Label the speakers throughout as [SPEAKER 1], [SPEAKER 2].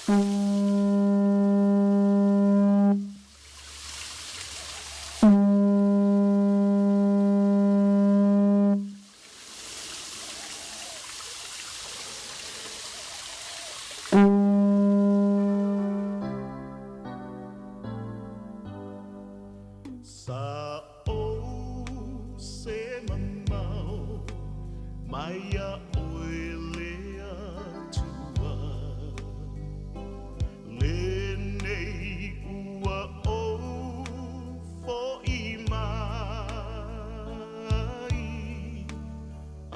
[SPEAKER 1] Sa ou se mamao mai iā ʻoe le Atua, Lenei ua ou foʻi mai,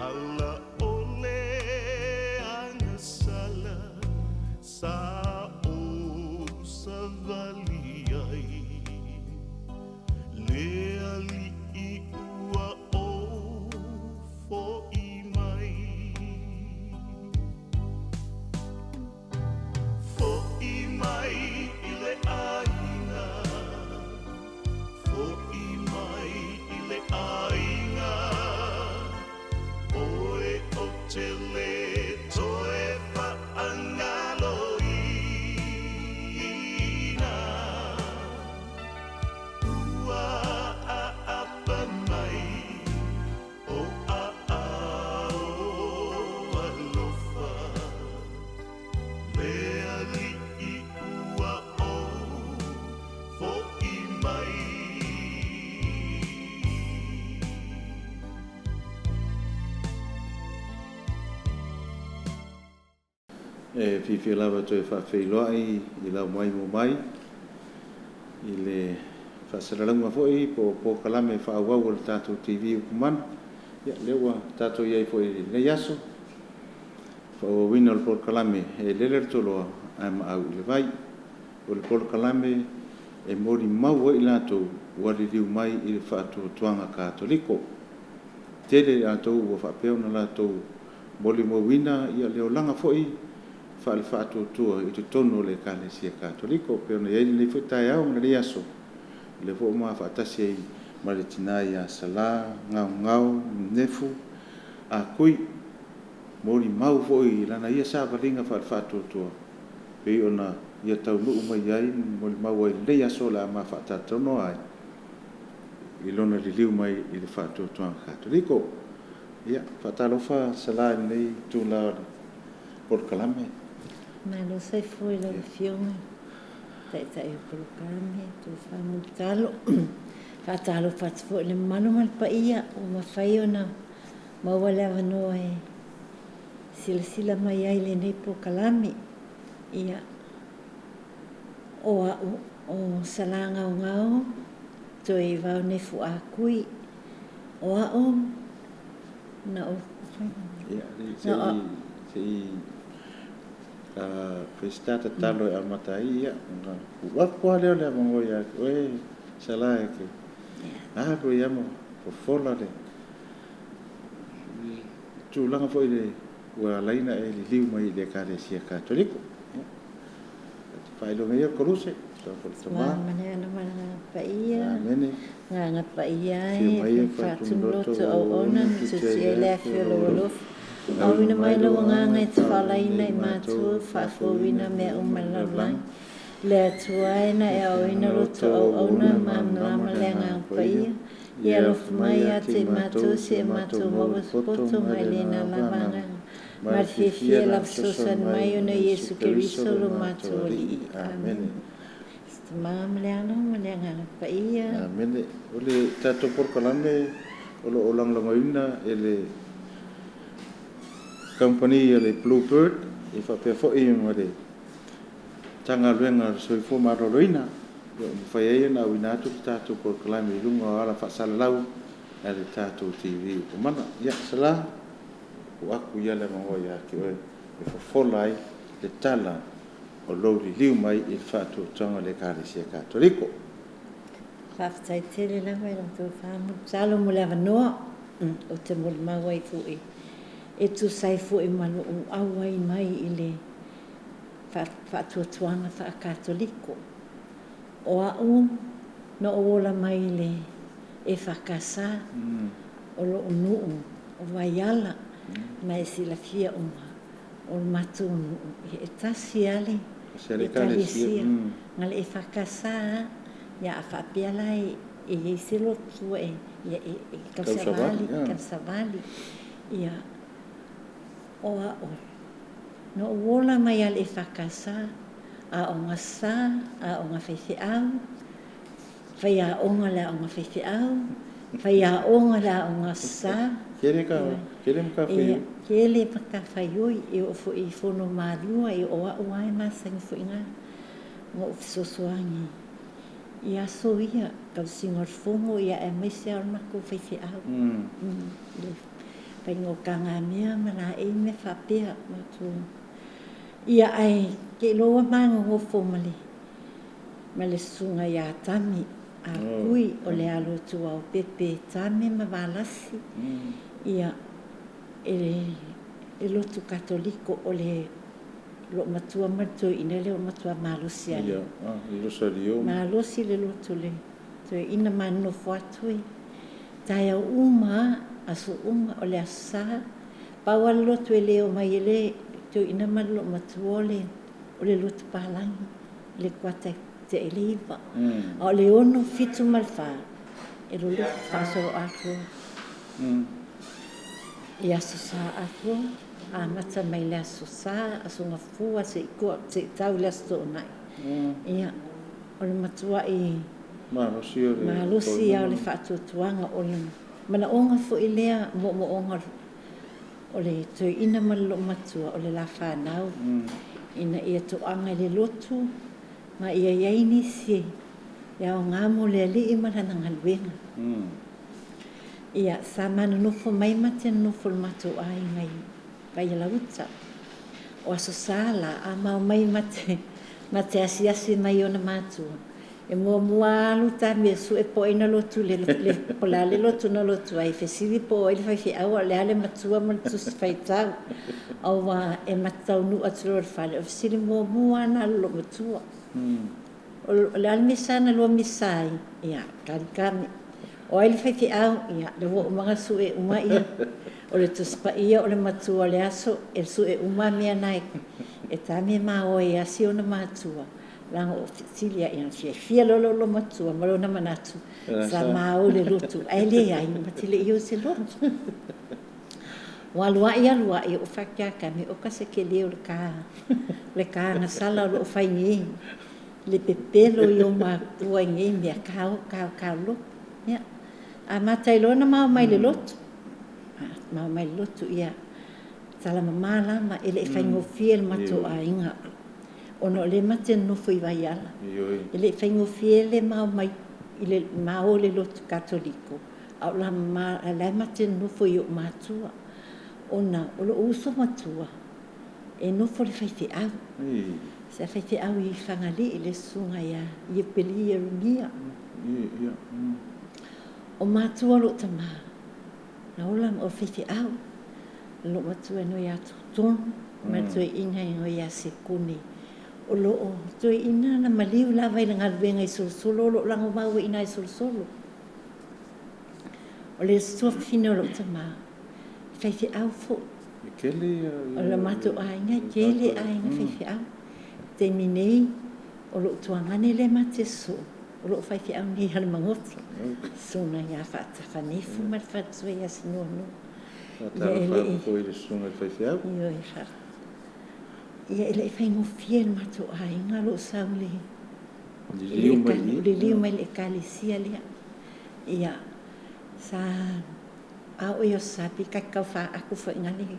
[SPEAKER 1] Ala ʻole agasala sa ou sawali ai, Le aliʻi ua ou foʻi mai. Foʻi mai i le ʻāina, Foʻi mai i le ʻāina, ʻOe ou te le toe faʻagaloina. Ua ʻaʻapa mai ou ʻaʻao alofa. Le aliʻi ua ou foʻi mai.
[SPEAKER 2] E fiafia lava e toe faafeiloai i lau maimoa mai i le faasalalauga foi po o polokalame faaauau a le tatou TV Ukumanu. Ia, lea ua tatou i ai foi i lenei aso, faaauauina o le polokalame E Lele le Toloa ae Maau i le Vai. O le polokalame e molimau ai i latou ua liliu mai i le faatuatuaga Katoliko. Tele i latou ua faapea ona latou molimauina le olaga foi faale-faatuatua i totonu o le Ekalesia Katoliko. E pei ona i ai lenei foi taeao ma lenei aso, o lea foi ua ma faatasi ai ma le tina ia Sala Gaogao Nefu Ah Kui, molimau foi i lana ia savaliga faale-faatuatua e pei ona ia taunuu mai ai ma molimau ai i lenei aso o le a ma faatalatalanoa ai i lona liliu mai i le faatuatuaga Katoliko. Ia, faatalofa Sala i lenei itula o le polokalame.
[SPEAKER 3] Malo soifua i lau Afioga i le Taitai o le polokalame, Tofa Mulitalo. Faatalofa atu foi i le mamalu ma le paia ua mafai ona maua le avanoa e silasila mai ai i lenei polokalame. Ia, o au o Salagaogao Toeivao Nefu Ah Kui. O au na ou
[SPEAKER 2] Ia, se i fai se ta tatalo e amata ai, ia, ona tuu atu lava lea o le avanoa ia te oe Sala e te alu ai lava ma fofola le tulaga foi ua ala ai ona e liliu mai i le Ekalesia Katoliko. Ia, faailoga ia le Koluse,
[SPEAKER 3] Tama ma le Ala ma le Agaga Paia. Amene. Agaga Paia e, faatumu loto auauna ma tuutuia ai le afi o lou alofa. Auina mai lou Agaga e tafalaina i matou, faafouina mea uma i le lalolagi. Le Atua e na e aoina loto auauna malamalama le Agaga Paia, Ia alofa mai ia te i matou seia matou maua se poto mai lena lava Agaga ma le fiafia e lava fesoasoani mai ona Iesu Keriso lo matou Alii. Amene. Tama ma le Ala ma le Agaga Paia.
[SPEAKER 2] Amene. O le tatou polokalame o lo o lagolagoina e le kamupani a le Blue Bird e faapea foi ma le Matagaluega o le Soifua Maloloina, ua mafai ai ona auina atu le tatou polokalame i luga o ala faasalalau a le tatou TV Upumana. Ia, Sala, tuu atu ia le avanoa ia te oe e fofola ai le tala o lou liliu mai i le faatuatuaga o le Ekalesia Katoliko.
[SPEAKER 3] Faafetai tele lava i la outou faamolemole mo le avanoa ou te molimau ai foi e tusa ai foi ma lou auai mai i le faatuatuaga faa-Katoliko. O au na ou ola mai i le EFKS, o lou nuu o Vaiala, ma e silafia uma, o le matou nuu, e tasi lava le
[SPEAKER 2] Tasi a le Ekalesia.
[SPEAKER 3] Na le EFKS ia a faapea la e i ai se lotu e ia e tausavali, tausavali. Ia o a'u na ou ola mai lava i le EFKS, aoga sa, aoga faifeau, faiaoga i le aoga faifeau, faiaoga i le aoga sa.
[SPEAKER 2] Tele ka tele matafaioi.
[SPEAKER 3] Ia, tele matafaioi, e oo foi i fono malua, ia o a'u lava e masani foi i ina na ou fesoasoani i aso ia, tausiga o le fono aemaise lava o le matou faifeau i le faiga o tagamea ma laei ma mea faapea. Ia ae te iloa ua ma nonofo ma le susuga ia Tami Ah Kui, o le alo o Tuaopepe Tame ma Valasi, ia e lotu Katoliko o le loomatua ma le toeaina lea o le matua malosi lava.
[SPEAKER 2] Ia, le Rosario.
[SPEAKER 3] Malosi le lotu o le toeaina ma nonofo atu i taeao uma lava, aso uma, o le Aso Sa. Pau lava le lotu e le omai ai le toeaina ma le loomatua o le lotu palagi i le kuata e tea i le 9. A o le 6, 7 ma le 4 e loloto faasoloatoa. I Aso Sa atoa, amata mai le Aso Sa, Aso Gafua seia tau i le Aso Toonai. Ia, o le matuai
[SPEAKER 2] malosi o le
[SPEAKER 3] malosi lava o le faatuatuaga, o le manaoga foi lea, moomooga o le toeaina ma le loomatua o le la fanau, ina ia toaga i le lotu ma ia i ai nisi e aoga mo le Alii ma lana galuega. Ia, sa ma nonofo mai ma te nonofo i le matou aiga i Vaialauta. O Aso Sa la, a ma omai ma te asiasi mai i ona matua, e muamua alu Tame e sue po o ai na lotu po o le a le lotu na lotu ai, fesili po o ai le faifeau a o le a le matua ma le tusi faitau. Aua e ma te taunuu atu loa i le fale, o le fesili muamua lava lena a le loomatua. O le a le misa na lua misa ai? Ia, tali Tame. O ai le faifeau? Ia, lea ua uma ona sue uma ia. O le Tusi Paia, o le matua o le aso, e sue uma mea na e Tame ma o ai e asi ona matua. Leaga o fesili ia fiafia loa le loomatua ma lona manatu, sa ma o i le lotu, ae leai, ma te le i o i se lotu. Ua alu a'i alu a'i, ou fai atu ia Tame, oka se tele o le ta agasala o lo o fai nei, le pepelo i ou matua i nei mea, ta o, ta o, ta o i le lotu. Ia, amata ai loa ona ma omai i le lotu. Ma omai i le lotu, ia, talamama lava, e le i faigofie le matou aiga, ona o lea ma te nonofo i Vaiala. E le i faigofie le ma omai i le ma o i le lotu Katoliko, a o la e ma te nonofo i ou matua, ona o lou uso matua e nofo i le faifeau. Se faifeau i Fagalii, le susuga ia Iapeli Ieremia. O matua o lou tamā, na ola o le faifeau, loo matua igoa ia Tutonu, ma le toeaina igoa ia Sekone. O loo toeaina na maliu lava i le galuega i Solosolo, o lo o lagomau ai i ina i Solosolo. O le tuafafine o lou tamā, faifeau foi. O le matou aiga, e tele aiga faifeau. Taimi nei, o lou tuagane lea ma te sosoo, o loo faifeau nei i Alamagoto, susuga ia Faatafanefu ma le faletua ia Sinuanua.
[SPEAKER 2] Faatalofa atu foi i le susuga i le faifeau.
[SPEAKER 3] Ia, e le i faigofie le matou aiga lou sau i le
[SPEAKER 2] liliu mai
[SPEAKER 3] liliu mai le ekalesia lea. Ia, sa a oo i Aso Sa pei ta te tau faatu foi i le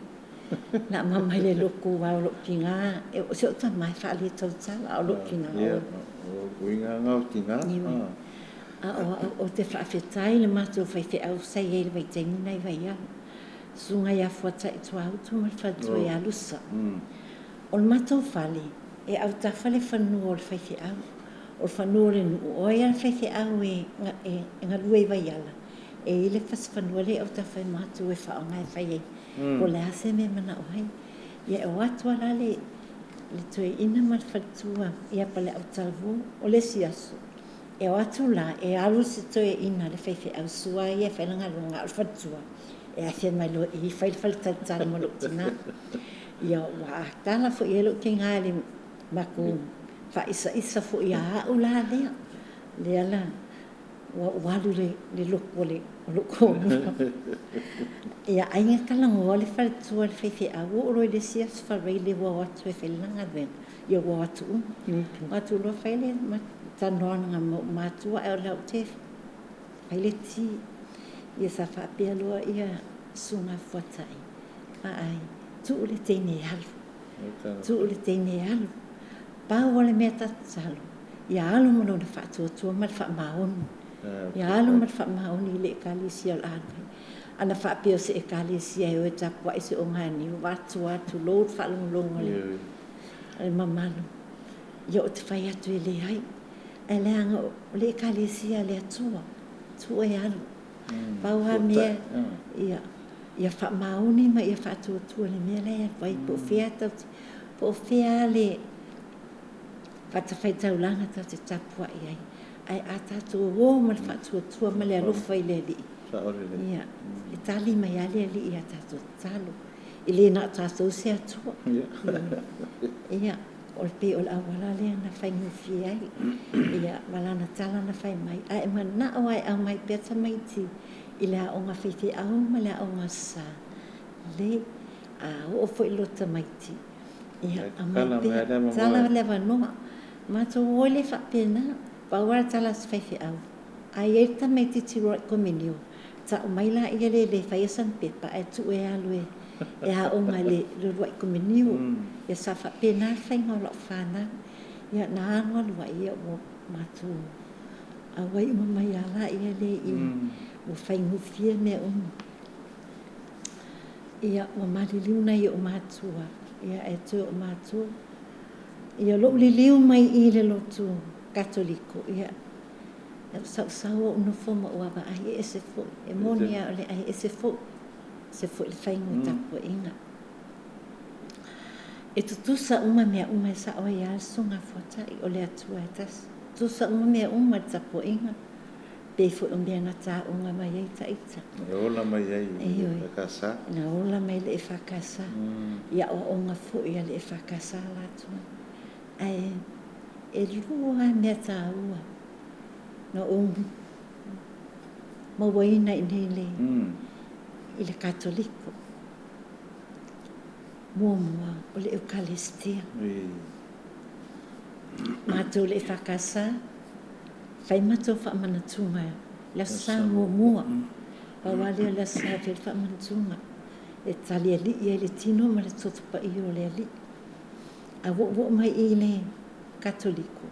[SPEAKER 3] na ma mai le lotu aua o lou tina, o si ou tama e faaletautala, a o lou tina
[SPEAKER 2] Ia, o uiga na o tina.
[SPEAKER 3] A o au ou te faafetai i le matou faifeau sa i ai i le vaitaimi lena i Vaiala, susuga ia Fuatai Tuautu ma le faletua ia Lusa. O le matou fale, e autafa le fanua o le faifeau, o le fanua o le nuu, o ai lava le faifeau e galue i Vaiala, e i ai le fasi fanua lea e autafa e matou e faaaoga e fai ai, po o le a se mea e manao ai. Ia, e o atu lava la le toeaina ma le faletua ia Paleautalavo. O le isi aso, e o atu la, e alu si toeaina le faifeau sua ia e fai le galuega, a o le faletua e afe mai loa i i fai le faletalitali ma lou tina. Ia, ua tala foi i ai lou tina i le Matou faaisaisa foi ia au la lea, lea la ua ou alu i le lotu o lou toalua. Ia ai na talanoa le faletua i le faifeau, oo loa i le isi aso Faraile ua o atu e fai lana galuega, ia ua o atu uma. O atu loa fai le talanoaga ma ou matua, ae o lea ou te fai le ti. Ia sa faapea loa ia Susuga Fuatai, vaai, tuu le teine e alu, tuu le teine e alu. Pau lava le mea ta tatalo, ia alu ma lona faatuatua ma le faamaoni. Ia alu ma le faamaoni i le ekalesia o le a alu ai. Ana faapea o se ekalesia e o e tapuai se oganiu, vaeatu lava, tulou le faalogologo a le mamalu, ia ou te fai atu e leai. Ae leaga o le ekalesia a le Atua, tuu e alu. Pau lava mea, ia faamaoni ma ia faatuatua i le mea la e alu ai, po o fea tatou te, po o fea lava le fatafaitaulaga tatou te tapuai ai. Ae a tatou o ma le faatuatua ma le alofa i le Alii, ia, e tali mai lava le Alii i a tatou tatalo. E le na o tatou se Atua. Ia, o le pei o le auala lea na faigofie ai. Ia, ma lana tala na fai mai, a e manao lava e aumai pea tamaiti i le aoga faifeau ma le aoga Aso Sa, lelei, a oo foi i lo tamaiti, ia, aumai pea, tatala le avanoa. Matou o ai lea faapena, pau lava le tala a si faifeau, a i ai le tamaitiiti uluai komunio, tau mai laia lea e le faia sana pepa ae tuu e alu e aoga i le uluai komunio. Ia sa faapena le faiga o lau fanau. Ia na alu alu ai, ia ua matou auai uma mai lava laia lea i i, ua faigofie mea uma. Ia ua maliliu nai ou matua, ia ae toe o matou. Ia lou liliu mai i le lotu Katoliko, ia ou sausau ou nofo ma ou vaavaai, e ese foi, e moni lava o le e ese foi, ese foi le faiga o tapuaiga. E tutusa uma mea uma e sao ai lava le Susuga Fuatai, o le Atua e tasi. Tutusa uma mea uma i le tapuaiga, pei foi o mea na taoga mai ai taita.
[SPEAKER 2] Na ola mai ai le EFKS.
[SPEAKER 3] Na ola mai le EFKS. I aoaoga foi a le EFKS latou. Ae e lua lava mea taua na ou mauaina i inei i le Katoliko. Muamua, o le Eukalesitia. Matou le EFKS, fai matou faamanatuga i le Aso Sa muamua. Pau lava lea o le Aso Sa e fai ai le faamanatuga, e talialii ai le tino ma le toto paia o le Alii. A ua ou oo mai i le Katoliko,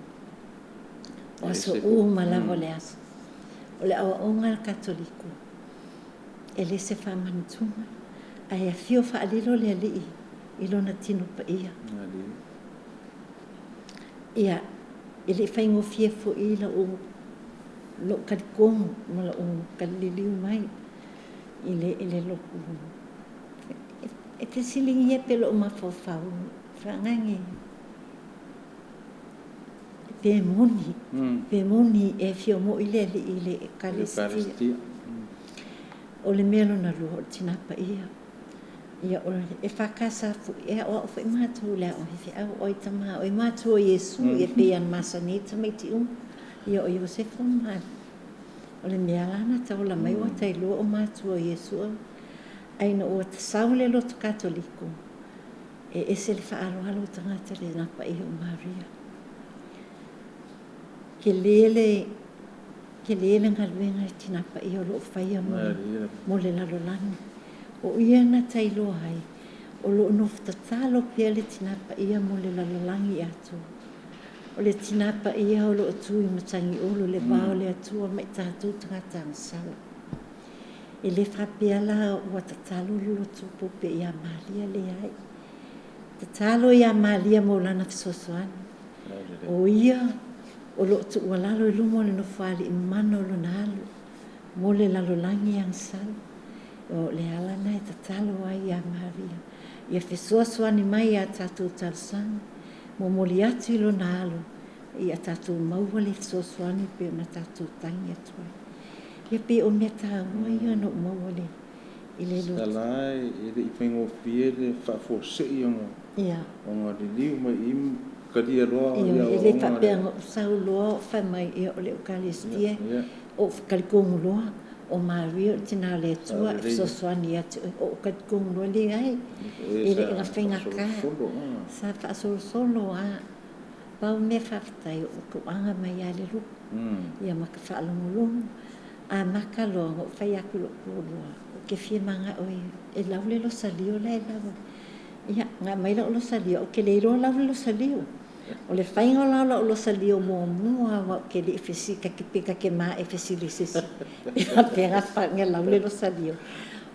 [SPEAKER 3] o aso uma lava o le aso. O le aoaoga a le Katoliko, e le se faamanatuga, ae afio faalilo le Alii i lona tino paia. Ia, e le i faigofie foi lou talitonu ma lou talililiu mai i le lotu. E fesiligia pea lou mafaufau, faaagage pe moni, pe moni e afio moi le Alii i le Ekalesia. O le mea lona lua, o le Tina Paia. Ia, o le EFKS foi, e aoao foi matou i le aoga faifeau, o ai tama, o ai matua o Iesu, ia pei ona masani ai tamaiti uma. Ia, o Iosefa ma Maria. O le mea la na taola mai ua tailua o matua o Iesu. Ae ina ua tasau le lotu Katoliko, e ese le faaaloalo o tagata i le Tina Paia o Maria. Tele le tele le galuega a le Tina Paia o lo o faia mo le lalolagi. O ia na tailoa ai, o lo o nofo tatalo pea le Tina Paia mo le lalolagi atoa. O le Tina Paia o lo o tu i Matagiolo, le va o le Atua ma i tatou tagata agasala. E le faapea la ua tatalo le lotu Pope ia Maria, leai. Tatalo ia Maria mo lana fesoasoani. O ia o lo o tuualalo i luma o le Nofoalii mamana o lona alo mo le lalolagi agasala. O le ala lena e tatalo ai ia Maria, ia fesoasoani mai ia tatou talosaga, momoli atu i lona alo, ia tatou maua le fesoasoani pei ona tatou tagi atu ai. Ia pei o mea taua ia na ou maua i le lotu.
[SPEAKER 2] Sala e le i faigofie le faafuasei ona liliu mai i Talia loa
[SPEAKER 3] Ioe,
[SPEAKER 2] ia
[SPEAKER 3] e le
[SPEAKER 2] aoaoga
[SPEAKER 3] faapea
[SPEAKER 2] lea.
[SPEAKER 3] na ou sau loa ou fai mai, ia o le Ekalesia,
[SPEAKER 2] Ia,
[SPEAKER 3] ou talitonu loa, o Maria o le Tina o le Atua e
[SPEAKER 2] saolelei.
[SPEAKER 3] fesoasoani ia te oe, ou talitonu loa, leai,
[SPEAKER 2] O e
[SPEAKER 3] e
[SPEAKER 2] sa
[SPEAKER 3] le i faigata.
[SPEAKER 2] faasolosolo. Ah.
[SPEAKER 3] Sa faasolosolo lava. Pau mea faafetai o ou tauaga mai lava i le lotu, ia ma ka faalogologo. Amata loa ona ou fai atu i lou toalua, ou te fia manao e lau le losalio la e lau ai. Ia, na aumai lau losalio, ae ou te le iloa lau le losalio. O le faiga la o lau losalio muamua aua ou te le i fesili, ta te pe ta te ma e fesili i se isi pe faapea ona lau le losalio.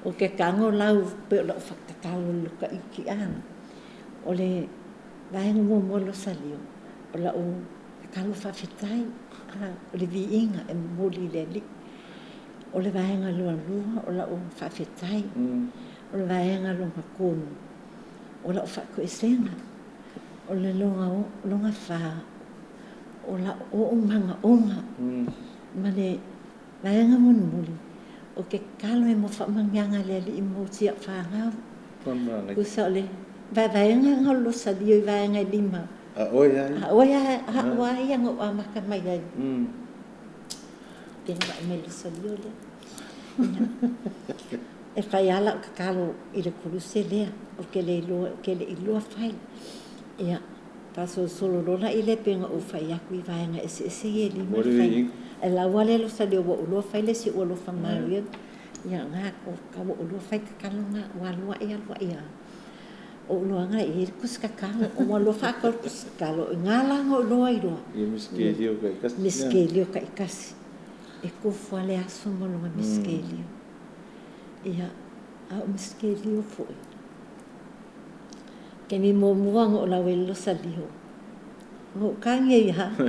[SPEAKER 3] Ou te tago lau pei o lau tatalo i le loto iti a. O le vaega muamua o le losalio, o lau tatalo faafetai, a, o le viiga e momoli i le Alii. O le vaega lona lua, o lau faafetai. O le vaega lona tolu, o lau faatoesega. O le lona fa, o lau oo manaoga. Ma le vaega mulimuli, ou te tatalo ai mo faamanuiaga a le Alii mo si au fanau. Tusa o le vaevaega lena o le losalio i vaega e lima.
[SPEAKER 2] A oe ai.
[SPEAKER 3] A oe lava, a au lava ia na ou amata mai ai. Pe na vaai mai i le losalio lea. E fai lava lau tatalo i le koluse lea, ou te le iloa, ou te le i iloa fai. Ia, faasolosolo loa la i lea pei ona ou fai atu i vaega eseese ia e lima
[SPEAKER 2] Mo
[SPEAKER 3] le
[SPEAKER 2] le
[SPEAKER 3] fai.
[SPEAKER 2] viiga.
[SPEAKER 3] E lau lava le losalio ua ou iloa fai le isi ua alofa Maria. Ia, na ua ou iloa fai tatalo na, ua alu ae alu ae lava. Ou iloaga e i ai le tusi tatalo, ua iloa faatau le tusi tatalo, o i ina la na ou iloa ai loa.
[SPEAKER 2] Ia miskelio taitasi.
[SPEAKER 3] Miskelio taitasi. E tofu lava le aso ma lona miskelio. Ia, a o miskelio foi, taimi muamua na ou lau ai i le losalio, na ou tagi ai lava,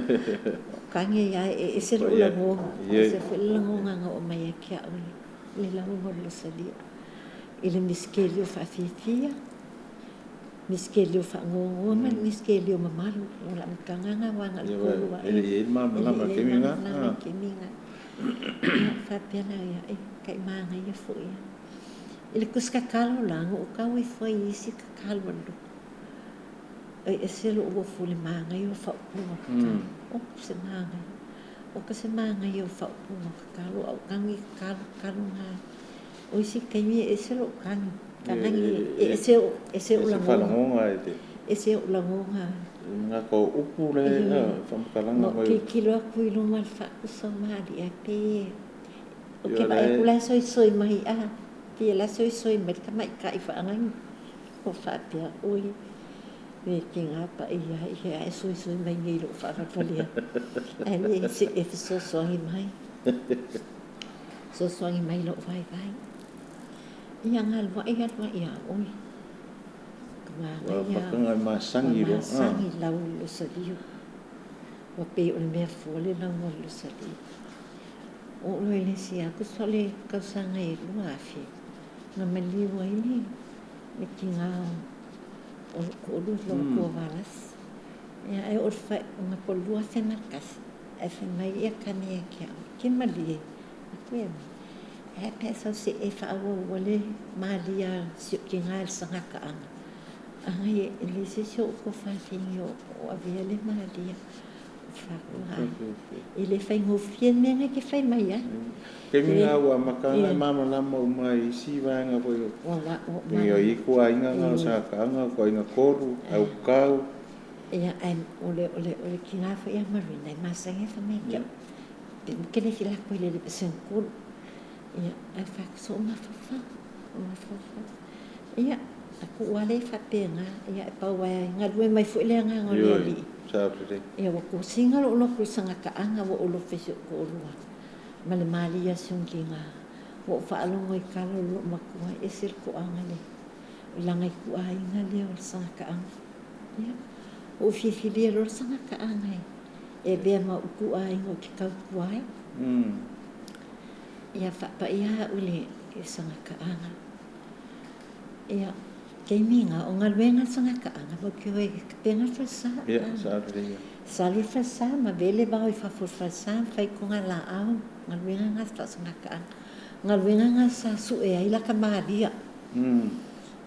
[SPEAKER 3] ou tagi ai lava, e ese lou
[SPEAKER 2] Paia.
[SPEAKER 3] lagona,
[SPEAKER 2] Ia.
[SPEAKER 3] e ese foi le lagona na oo mai ia te au le lauga o le losalio. I le miskelio faafiafia, miskelio faanoanoa ma le miskelio mamalu. O le amataga lena aua na o le
[SPEAKER 2] Ia
[SPEAKER 3] tolu lava
[SPEAKER 2] e le i ai le
[SPEAKER 3] e le
[SPEAKER 2] malamalama
[SPEAKER 3] i
[SPEAKER 2] i le
[SPEAKER 3] i ai le
[SPEAKER 2] taimi lena.
[SPEAKER 3] malamalama i le taimi lena. Ia, faapea la, e taimānaia foi lava. I le tusi tatalo la, na ou tau ifo ai i isi tatalo a le lotu. E ese lou ofo i le manaia o faaupuga o tatalo. O se manaia. O ka se manaia o faaupuga o tatalo, a ou tagi i tatalo, tatalo na. O isi taimi e ese lou tagi. Tagi e ese o ese
[SPEAKER 2] E
[SPEAKER 3] ou
[SPEAKER 2] se
[SPEAKER 3] lagona.
[SPEAKER 2] faalogona e te
[SPEAKER 3] Ese ou lagona.
[SPEAKER 2] gata o upu le faamatalaga
[SPEAKER 3] Na ou
[SPEAKER 2] mai.
[SPEAKER 3] tilotilo atu i luma i le faakusa o maali'i pe ou te
[SPEAKER 2] Ia
[SPEAKER 3] vaai atu
[SPEAKER 2] le
[SPEAKER 3] la e soisoi mai a pei la e soisoi mai le tamaitai faagagi o faapea oi le tiga paia ia e soisoi mai nei i lou faavaluvalia ae le se e fesoasoani mai fesoasoani mai i lou vaivai. Ia galua'i alua'i a oe ka
[SPEAKER 2] ua
[SPEAKER 3] manaia
[SPEAKER 2] amataga e
[SPEAKER 3] ua
[SPEAKER 2] masagi loa.
[SPEAKER 3] masagi lau o le losalio. Ua pei o le mea fua le lauga o le losalio. O oo loa i le isi lava tusa o le tausaga e 2000 na maliu ai le tiga o lou toalua le loomatua Valasi. Ia ae oo i le faaiuga po o le 2001 ae fai mai ia tane ia te au, ke malie, aku ia e a pe a e sau se i e faaauaua le malia a si ou tina i le sagataaga. Agai e leai se isi o ou tuafafine o avea le malia. Ou fai atu, ai, e le faigofie le mea lena e te fai mai ai.
[SPEAKER 2] Taimi lena ua amata ona e malamalama uma i isi vaega foi o
[SPEAKER 3] Ua ua
[SPEAKER 2] pei o i ituaiga na o
[SPEAKER 3] Ioe.
[SPEAKER 2] sakaaga, ituaiga tolu, autau.
[SPEAKER 3] Ia, ae o le o le o le tina foi ia Marina e masani ona fai mai ia te au, pe ou te le fia alu atu i le pasene tolu. Ia, ae fai atu, se o mafaufau, o mafaufau. Ia, tuu lava lea faapena, ia e pau lava e galue mai foi le agaga o le
[SPEAKER 2] Ioe,
[SPEAKER 3] Alii.
[SPEAKER 2] sao lelei.
[SPEAKER 3] Ia, ua tosina lou loto i sagataaga ua ou lofe i si ou toalua ma le malie a si ona tina. Ua ou faalogo i tala o lou matua, e ese le toaga lea, o lana ituaiga lea o le sagataaga. Ia, ua ou fiafilia loa le sagataaga e avea ma ou ituaiga ou te tautua ai. Ia faapaia au i le sagataaga. Ia, taimi na, o galuega a le sagataaga, matou te o e tapena le falesa.
[SPEAKER 2] Ia, sao lelei.
[SPEAKER 3] Sa alu i le falesa ma vele vao i fafo o le falesa ma fai togalaau, galuega na faasagataaga. Galuega na sa sue ai lata malia.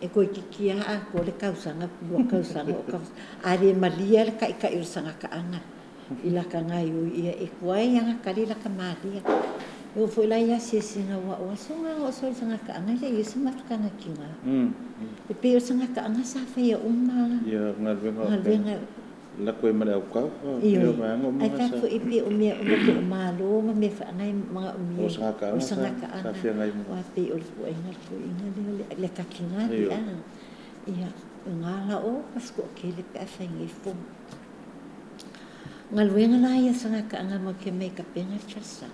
[SPEAKER 3] E toeitiiti lava atoa le tausaga pe 2 tausaga o a le malie lava le taitai o le sagakaaga i lata gaioia e tuai lava ona tali lata malie. E oo foi la i asiasiga aua o aso na na oo soo i le sagakaaga e le i i ai se mafutaga a tina. E pei o le sagakaaga sa faia uma lava galuega.
[SPEAKER 2] Lako ai ma le aukau.
[SPEAKER 3] Ioe. Ae fai atu foi pei o mea uma pei o malo ma mea faanae manaomia.
[SPEAKER 2] O sagakaaga sa feagai ma.
[SPEAKER 3] Aua pei o le ituaiga toeaina lea o le takiga a. Ia, o na la o toatele pe a fai nei fono. Galuega la ia sagakaaga matou te omai e tapena le falesa.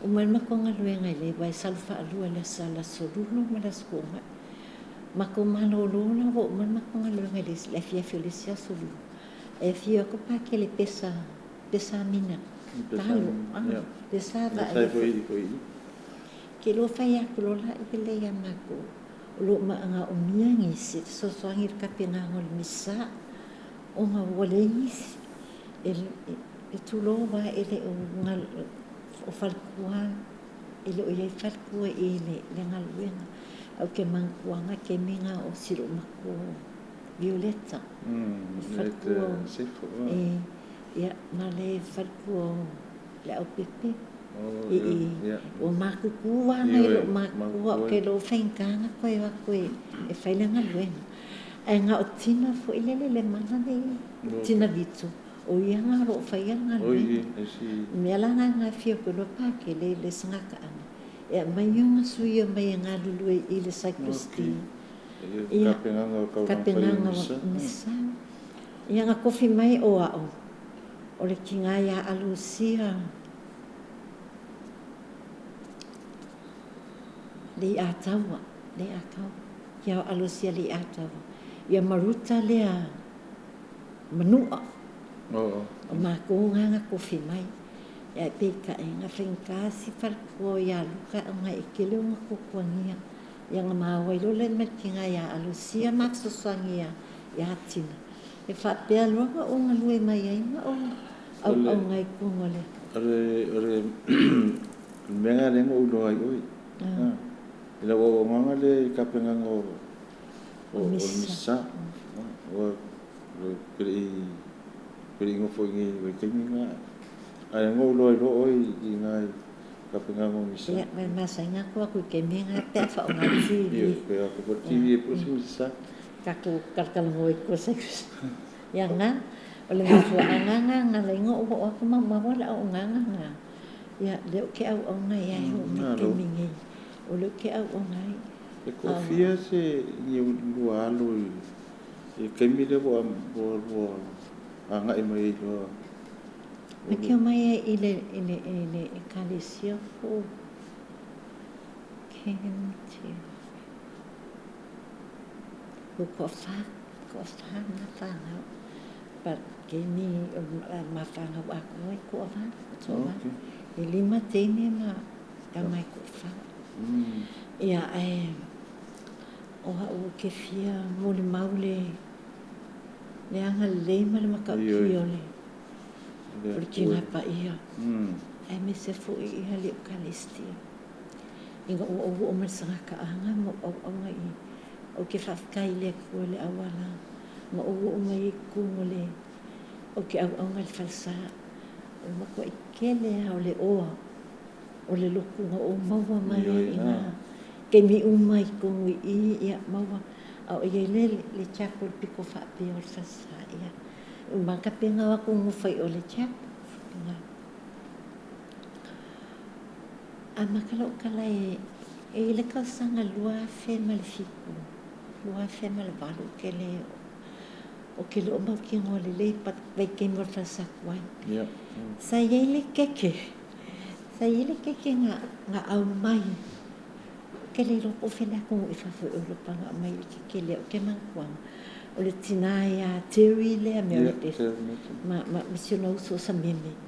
[SPEAKER 3] Uma ai le matou galuega i le aua e sau faalua i le Aso Lulu ma le Aso Toonai. Matou malolo la ua uma le matou galuega i le afiafi o le isi Aso Lulu, e afio atu Pakele Pesa, Pesa Amina, talo, lea sa vaaia foi. Ke iloa fai atu loa laia lea ia matou, o lo o manaomia nisi e fesoasoani i le tapenaga o le Misa, ona ua leai nisi. E tulou lava, e le o, o faletua, e le o i ai faletua i le galuega. Ae ou te manatuaina taimi na o si lou matua o Violeta, le faletua o, ia, ma le faletua o Leaupepe i i. Ua matutu lava nai lou matua, ou te iloa ua faigata ona toe o atu e fai le galuega. Ae na o Tina foi lele le mana nei, Tina Vito, o ia na o lo o faia le galuega. O mea la na na afio atu ai loa Pakele i le sagakaaga, e aumai ona sui e omai e galulue i le sacristy. Ia, tapenaga o misa. Ia, na tofi mai o a'u, o le tina ia Alusia Leiataua, Leiataua, ia Alusia Leiataua, ia Maruta lea Manua, o matou na na tofi mai. Ae peitai, na faigata si faletua ia Luka ona e tele ona tuatuagia. Ia na maua ai loa lea ma le tina ia Alusia ma fesoasoani ia Tina. E faapea loa na ou galue mai ai ma ou auauna ai i totonu o le.
[SPEAKER 2] O le mea lena lea na ou iloa ai oe. I lau auaunaga lea i tapenaga o le Misa. Ua ou te le i nofo i inei i le vaitaimi lena. Ae na ou iloa ai loa oe i ina i tapenaga o Misa.
[SPEAKER 3] Ia, ma e masani ona tuu atu i taimi lena pe a faaaoga le TV.
[SPEAKER 2] Ioe, pe a atu foi le TV e pue se Misa.
[SPEAKER 3] Tatou talatalanoa i tua ia na. O le mafuaaga lena na ala ai ona ou oo atu ma maua le auaunaga lena. Ia, lea ou te auauna ai e oo mai i le taimi nei. O lea ou te auauna ai.
[SPEAKER 2] E toafia se ni lua alo i le taimi lea ua lua agai mai ai loa?
[SPEAKER 3] Na te omai ai i le i le i le Ekalesia fou. KMT. Ua toafa, toafa na fanau. But taimi o ma fanau atoa e toafa, toafa. E 5 teine ma tama e toafa. Ia, ae o a'u ou te fia molimau le le agalelei ma le matautia o le o le Tina Paia, aemaise foi ia le Ekalesia. Ina ua ou oo mai i le sagakaaga ma ou auauna i i, ou te faafetai i le Atua i le auala na ou oo mai ai i totonu o le, ou te auauna i le falesa. O le matuai tele lava o le oa o le lotu na ou maua mai ai i ina. Taimi uma i totonu i i, ia maua, a o i ai le le chapel pito faapea o le falesa, ia. E uma lava tapena o atu nofo i o i le chapel. Amata lou tala e i le tausaga 2007, 2008 ou te le ou te le o mautinoa lelei but vaitaimi o le falesa tuai. Sa i ai le keke, sa i ai le keke na na aumai, ou te le iloa po o fea le atunuu i fafo i Europa na aumai ai le keke lea. Ou te manatuaina, o le tina ia Terry lea Meredith ma ma si ona uso o Sameme.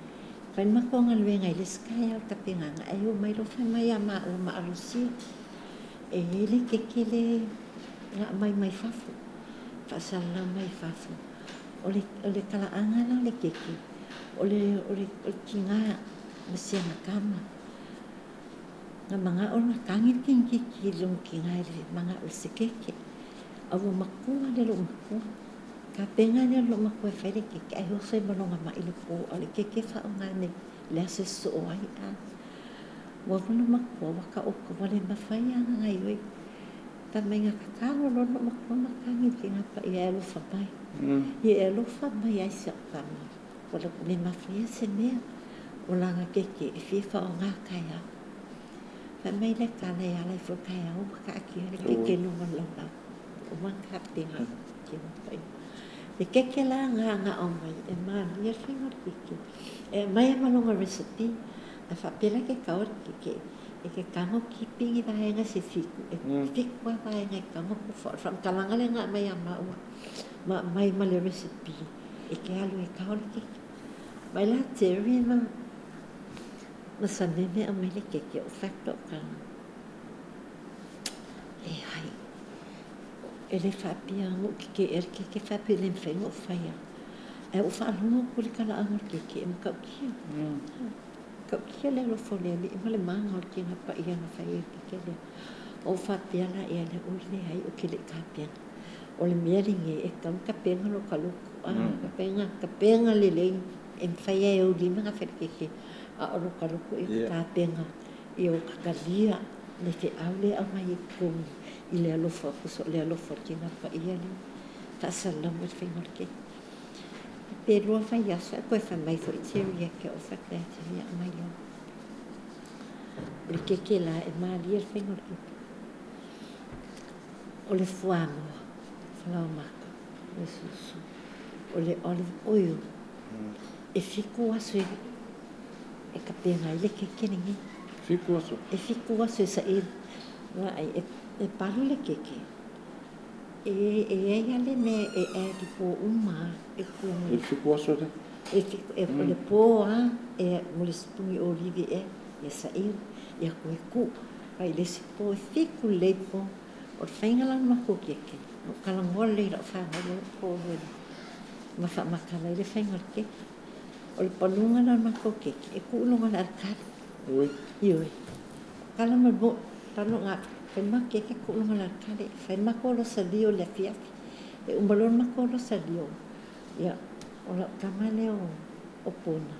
[SPEAKER 3] Fai le matou galuega i le isi taeao i le tapenaga, ae omai loa fai mai ia maua ma Alusia, e i ai le keke le na aumai mai fafo, faasalalau mai fafo. O le, o le talaaga la o le keke, o le, o le, o le tina ma si ana tama, na manao na tagi le teineitiiti i lona tina i le manao i se keke. A ua matua lea lou matua. Tapena lea lou matua e fai le keke ae oso ai ma lona mai le po, a o le keke e faaaoga nei le aso e sosoo ai. A ua alu lou matua ua taoto ua le mafai lava ona gaoioi. Fai mai na tatalo loa lou matua ma tagi i le Tina Paia e alofa mai. Ia e alofa mai ai si au tama, ua le mafai se mea, o lana keke e fia faaaoga taeao. Fai mai le tala e ala ifo i le taeao ua taatia le keke i luga o le laulau. Ua uma ona tapena e le Tina Paia. Le keke la na na aumai, e malie le faiga o le keke. E aumai lava ma lona recipe, ae faapea la e te tao i le keke, e te tago tipi ni vaega se fitu, e fitu lava vaega e tago pufa. O le faamatalaga lea na aumai ia maua, ma aumai ma le recipe e te alu e tao le keke. Mai la Terry ma Ma Sameme aumai le keke o fact o tala. Leai. E le faapea na ou keke ea le keke faapea e le mafai ona ou faia. Ae ou faalogo atu i le talaaga o le keke e matautia. Matautia le alofa o le Alii ma le mana o le Tina Paia na fai ai le keke lea. Ou faapea la ea lea, oi leai ou te le i tapena. O le mea lenei e tatau ona tapena lou loto, tapena, tapena lelei e mafai lava e ou lima ona fai le keke. A o lota loto ia tapena ia o ta talia le feau lea e aumai i totonu i le alofa, tusa o le alofa o le Tina Paia lea e faasalalau mai le faiga o le keke. Pe lua vaiaso ae toe fai mai foi Terry ia te au, fai atu ia Terry, ia aumai loa. O le keke la e malie le faiga o le keke. O le fuamoa, falaoamata, o le susu, o le olive oil, e fitu aso e tapena ai le keke lenei.
[SPEAKER 2] Fitu aso?
[SPEAKER 3] E fitu aso e saili vaai, e palu le keke, e i ai lava le mea e add i po uma lava e tu
[SPEAKER 2] I le fitu aso lea?
[SPEAKER 3] E fitu, o le po lava, e mo le sipuni olive ea, ia saili, ia toe tuu, fai le isi po, e fitu lelei po. O le faiga la o le matou keke, na ou talanoa lelei i lau fanau lea ua toalua ma faamatala ai le faiga o le keke. O le paluga la o le matou keke, e tuu i luga o le alikali.
[SPEAKER 2] Oi.
[SPEAKER 3] Ioe. Tala mai mo, talo nga, fai le matou keke tuu i luga o le alikali, fai le matou losalio i le afiafi. E uma loa le matou losalio, ia, o lau tama lea o Pona,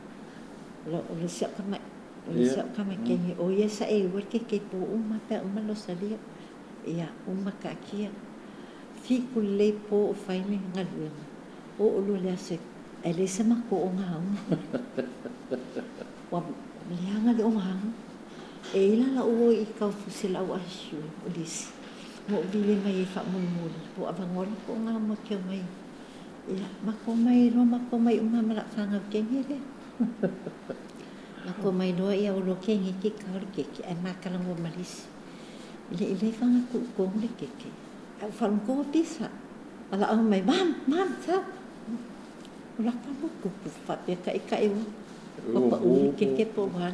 [SPEAKER 3] o le isi au tama, o le isi au tama teine, o ia sa e ua le keke i po uma pe a uma le losalio. Ia, uma taatia, fitu lelei po o fai le galuega, oo loa le aso ae leai se matou ogaumu. Ua leaga le ogaumu. E i ai la lau o i Taufusi lau ICU o Lisi, na ou vili mai ai faamolemole po o avanoa le matou ogaumu e te omai. Ia, matou omai loa, matou omai uma ma lau fanau teine lea. Matou omai loa, ia o loa kegeki kao le keke ae ma talanoa ma Lisi. E le i leva ona tuu i totonu le keke, ae ua faalogo pisa. Valaau mai, Mom, mom, help! O laka ua tupu faapea taitai ua pau le keke po o a.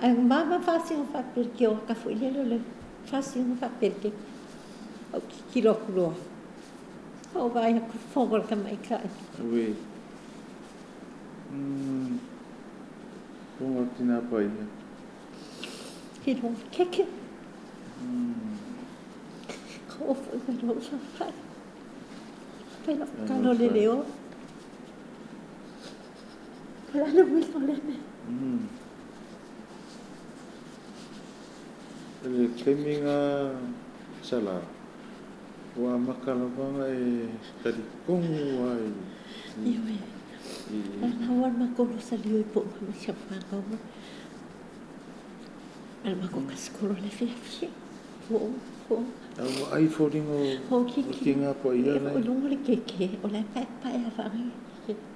[SPEAKER 3] Ae mama faasino faapea i le tioata foi lele o le faasino faapea i le keke. Ou tilotilo atu loa, ou vaai atu i le fofoga o le tamaitai.
[SPEAKER 2] Ui. Fofoga o le tina paia.
[SPEAKER 3] Kilo keke. Ka oo foi mai lou fai. Fai lau tatalo le leo. O le a le uiga o lea mea?
[SPEAKER 2] I le taimi na Sala, ua amata lava ona e talitonu lava i...
[SPEAKER 3] Ioe. Lau le matou losalio i po uma ma si au fanau. A le matou kasikolo i le afiafi. O, o.
[SPEAKER 2] A ua ai foliga o tina paia la.
[SPEAKER 3] O luga o le keke, o la e paepae lava ai.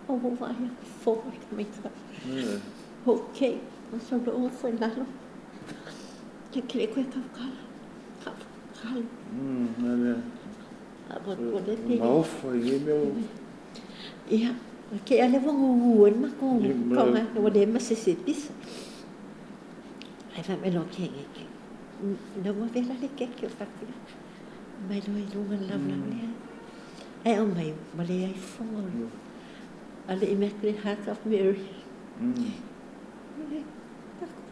[SPEAKER 3] O ua vaai atu fofoga o le tamaitai. Ok, o sologa foi i lalo. Ke le koe tautala. Kalo. A ua ua le pe.
[SPEAKER 2] Maofa i nei mea o...
[SPEAKER 3] Ia, ke ale ua gugu ai le matou kaoga, ua le ma se se pisa. Ae fai mai loa ke ke. Na ua vela le keke o faapea. Mai loa i luga le laulau lea. Ae aumai, ua leai fofoga o le a le Immaculate Heart of Mary.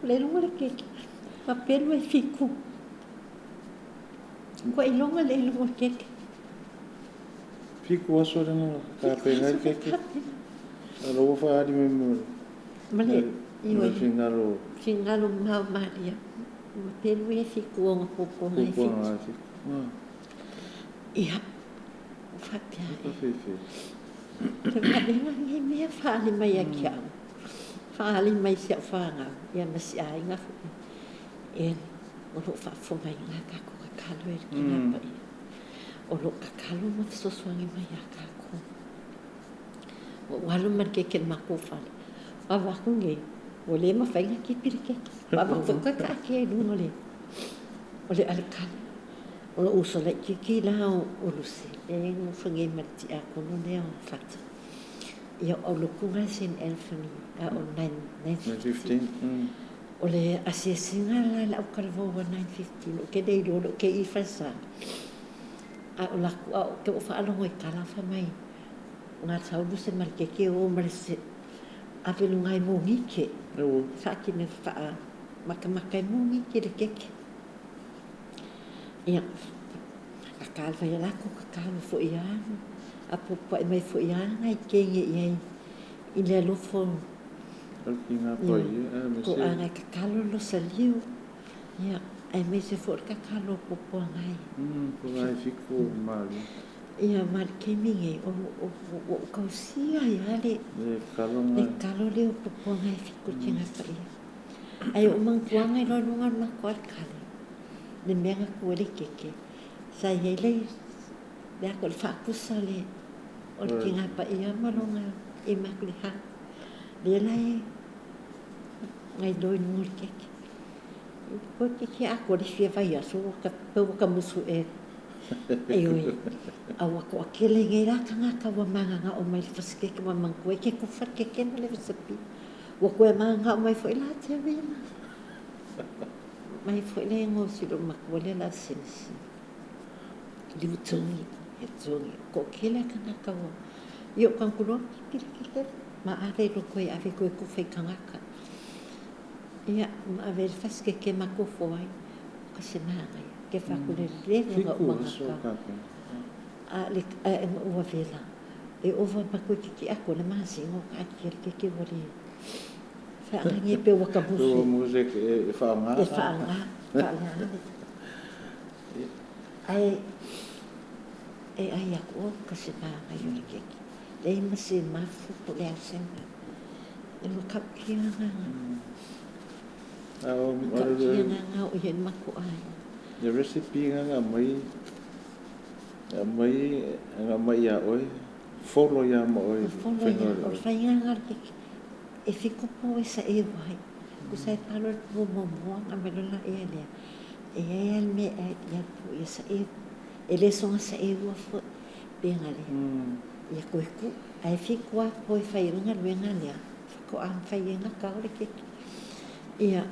[SPEAKER 3] Le luga le keke. Faapea lua e fiku. Kua iloga le iloga o le keke.
[SPEAKER 2] 7 aso lea na tapena ai le keke. A o la ua faaali mai
[SPEAKER 3] ma le
[SPEAKER 2] ma le finagalo.
[SPEAKER 3] Finagalo mamao malia. Ma pelu e 7 ona puapuaga e 7. Ia, ua faapea e. Te vaega nei mea faaali mai ia te au. Faaali mai i si au fanau, ia ma si aiga foi. E o lo o faafofogaina a tatou tatalo e le Tina Paia. O lo o tatalo ma fesoasoani mai ia tatou. Ua ou alu ma le keke i le matou fale, ua avatu nei, ua le mafai ona tipi le keke. Ua avatu foi toe taatia i luga o le aletale. O lou uso laitiiti la o Lucy, lea e nofo nei ma le tiakono lea o Fata. Ia, o auluku lena i Saint Anthony, a o le 9:15. O le asiasiga la i le autalavou a 9:15, ou te le iloa, o lea ou te i i Falesa. A o latou, a ou te oo faalogo i tala fai mai, na sau Lucy ma le keke o ma le ave i luga e monite. Faatino faamatamata e monite le keke. Ia, tatalo fai a latou tatalo foi lava, apoapoai mai foi lava nai teine i ai i le alofa o toaga e tatalo le losaliu, ia, aemaise foi o le tatalo a puapuaga e. Ia, ma le taimi lenei, ua ou tausia ai lava le talo lea o puapuaga e 7 i le Tina Paia. Ae ou manatuaga i loa luga o le matou aletale, le mea na tu ai le keke, sa i ai le le faatusa o le Tina Paia ma lona Immaculate Heart. Lea la e nai loa i luga o le keke. Toeitiiti atoa le fia vaiaso ua pei ua tamusu ea. Ioe, a ua toatele nei la tagata ua mananao mai i le fasi keke, ua manatua e te tufa le keke ma le recipe. Ua toe mananao mai foi la Terry mai foi le igoa si lou matua lea la Sinisi. Liu togi, e togi. Toatele tagata ua ia o tagata loa tipi le keke ma ave i loko e ave toe tufa i tagata. Ia, ma ave le fasi keke ma tofo ai. O ka se manaia. Ke whaku le leva o mangaka. A le a ua vela. E ova ma koe titi ako le masina o kaatia le keke ua le whaangangi e pe ua ka musu.
[SPEAKER 2] Ua musu e whaanga.
[SPEAKER 3] E whaanga. Whaanga. Ai e ai aku o ka se manaia o le keke. Le ma se mafu po le asenga. E makautia nganga. Makautia nganga o ia mako ai.
[SPEAKER 2] Le recipe nga mai mai nga mai ia oe follow ia ma oe.
[SPEAKER 3] Follow ia o whainga nga le keke. E whikopo e sa e wai. Ko sa e palo le po momoa nga me lola e alea. E ai al me e ia po ia sa e. E le songa sa e ua fo penga le. Ia koe ku. Ai whikoa po e whai runga luenga lea. Whako a whai e ngā kao le keke. Ia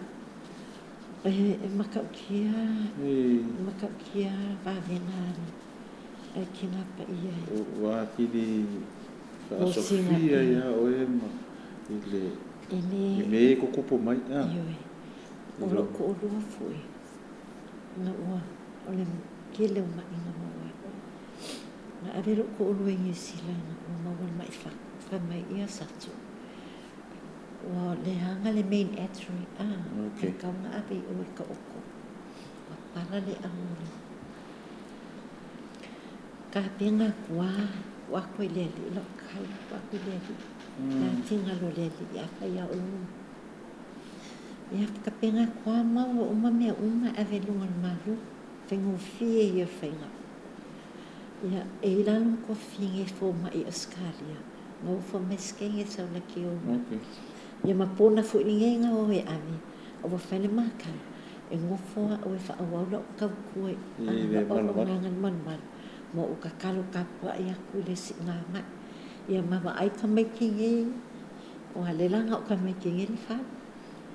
[SPEAKER 3] e makautia, makautia wawenga e ki ngā paia.
[SPEAKER 2] Ua akili whaasofia ia oe ma i le i me e kukupo mai.
[SPEAKER 3] Ioe. O lo ko olua fui. Nga ua o le kele o mainga maua. Nga ave lo ko olua i New Zealand ua maua le mai wha mai ia satu. Ua leaga le main artery a okay. Kau nga ave i o i ka oko. Ua pala le au le. Ka penga kua, kua koe le ali, lau kala kua koe le ali. Nā tinga lo le ali, ia whai au lunga. Ia ka penga kua maua uma mea uma ave lunga le malu, whaingofie ia whainga. Ia e ila ko finge fo mai Australia. Ngau fo mai skenge sau la ki o.
[SPEAKER 2] Okay.
[SPEAKER 3] Ia ma pona fo i ngenga o e ave. O wa whaile mākau. E ngofoa o e whaawau o kau kue.
[SPEAKER 2] I le malu
[SPEAKER 3] malu. Malu malu. Mo o ka kalo kapua i aku le si ngā mai. Ia mawa ai ka mai ki nge. O a lelanga o ka mai ki nge le wha.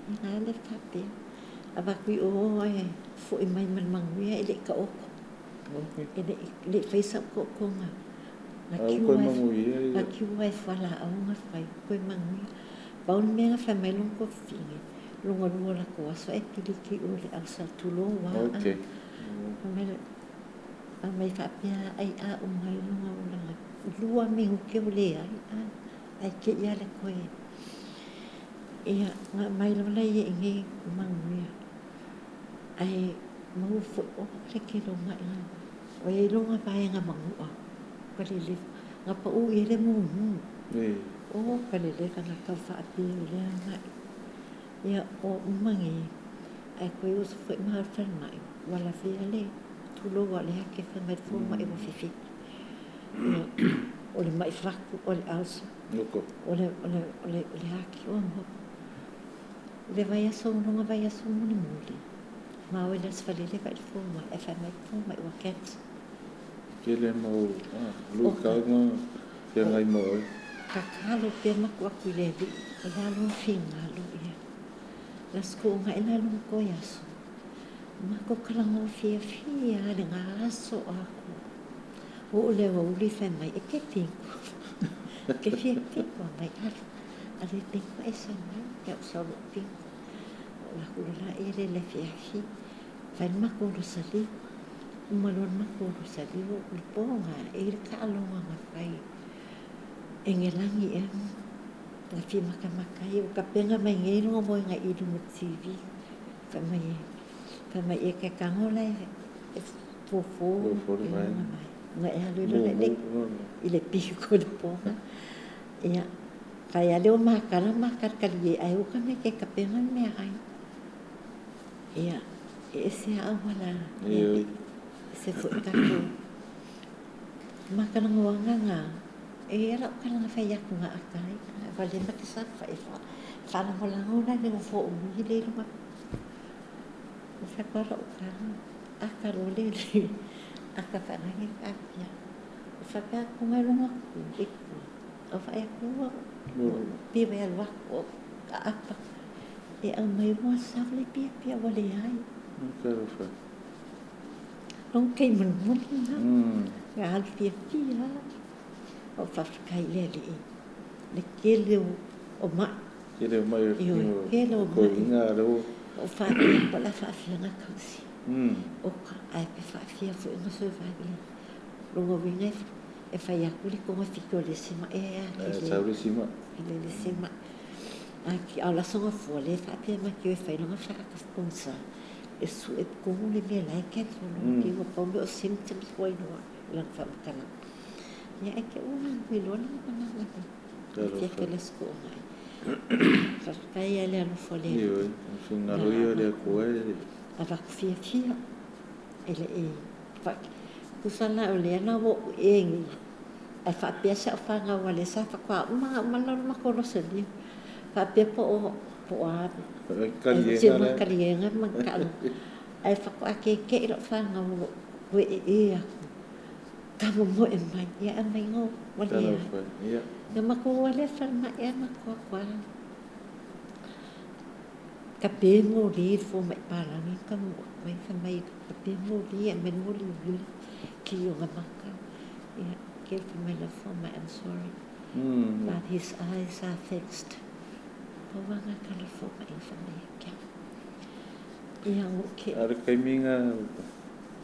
[SPEAKER 3] I ngā le whapea. A wakui o e fo i mai man manguia e le ka oko.
[SPEAKER 2] Okay.
[SPEAKER 3] E le whaisa ko ko ngā. Ngā kiwa e whala au ngā whai. Koe manguia. Paul mea whai mai long ko whinge. Longa lua la ko aso e pili ki o le au sa tulo wa.
[SPEAKER 2] Okay.
[SPEAKER 3] Mele Aumai faapea ai a uma i luga o laga lua minute ua leai ae te i lava le toe. Ia, na aumai loa lea i inei manuia. Ae maua foi, o le tele o mai. Ua i ai loa vaega manua, ka lelefa, na pau i ai le mumu. O ka lelefa na tau faapio lea mai. Ia, o uma nei, ae toe oso foi ma alu i le falemai, ua lavea le tulou lava o le ake fai mai le fomai ua fefeto. Ia, o le mai fatu, o le ulcer, o le, o le, o le, o le ake o I le vaiaso, lona vaiaso mulimuli, ma o i le Aso Faraile vaai i le fomai, ae fai mai le fomai ua cancer.
[SPEAKER 2] Tele mau luitau ma feagai ma oe.
[SPEAKER 3] Tatalo pea ma tuu atu i le Alii, o le a lona finagalo ia. Le Aso Toonai la lona toe aso, matou talanoa fiafia lava i lena aso atoa. Oo i le aoauli fai mai, e te pingo. E te fia pingo, mai alu. A le pingo e sau mai, ia ou sau loa ou pingo. Ou alu atu loa lea i le afiafi, fai le matou losaliu. Uma loa le matou losaliu, o le po lena, e i ai le taaloga na fai Engelagi ea na fia matamata ai, ua tapena mai nei lona moega i luga o le TV. Fai mai e, fai mai e te tago la e fofo i lona vae. Ona e alu ai loa lea i le piko i le po lena. Ia, fai lava lea o matala ma talitali ai, ae uka mea ke tapena le meaai. Ia, e ese lava auala e ese foi tatou matalanoaga na. E i ai lau tala na fai atu na ata ai, ua leva te saofai e faalagolago la i le nofo o Umi lea i luga. Ua fai atu lava lau tala, ata loa le ata faanage faapea. Ua faapea atu na iloga atu i tua, ua vaai atu ua pei ua alu atu o aapa. E aumai ua sau le piapia ua leai. Lou taimi mulimuli lena, na alu fiafia lava. Ou faafetai i le Alii, le tele o mai.
[SPEAKER 2] Tele o mai o
[SPEAKER 3] Ioe, tele o mai. Ou faapea po o le a faafia ona tausi. Oka, ae pe faafia foi ona survive le lona uiga e fai atu le togafiti o le isi mai e
[SPEAKER 2] atili ai. Sau le isi mai.
[SPEAKER 3] Le isi mai. A o le Aso Gafua lea e faapea mai e fai lona faatafonisa e sue tonu le mea la e cancel loa ua pau mea o symptoms ua iloa i lana faamatalaga. Ia ae te i ua iloa lona malaga le fiafia le Aso Toonai. Faafetai lava i le alofa o le Alii.
[SPEAKER 2] Ioe, o le finagalo ia o le Atua e.
[SPEAKER 3] Avatu fiafia e le i tusa la o lea na ua ou egi ae faapea si au fanau a lea sa faatoa uma uma la le matou losolia faapea po o a kaliega ma taaloga ae faatoa keke'i lau fanau o lo o toe ee atu tamomoe mai ia aumai ua leai. Na matou o lea i le falemai ae matou o atu lava tape moli i le fomai palagi na taunuu atu ai fai mai tape moli e aumai le moli uila ki ona maka. Ia keu fai mai le fomai, I'm sorry but his eyes are fixed. Pau lava na tala le fomai na fai mai ia te au. Ia ua ou
[SPEAKER 2] A o le taimi na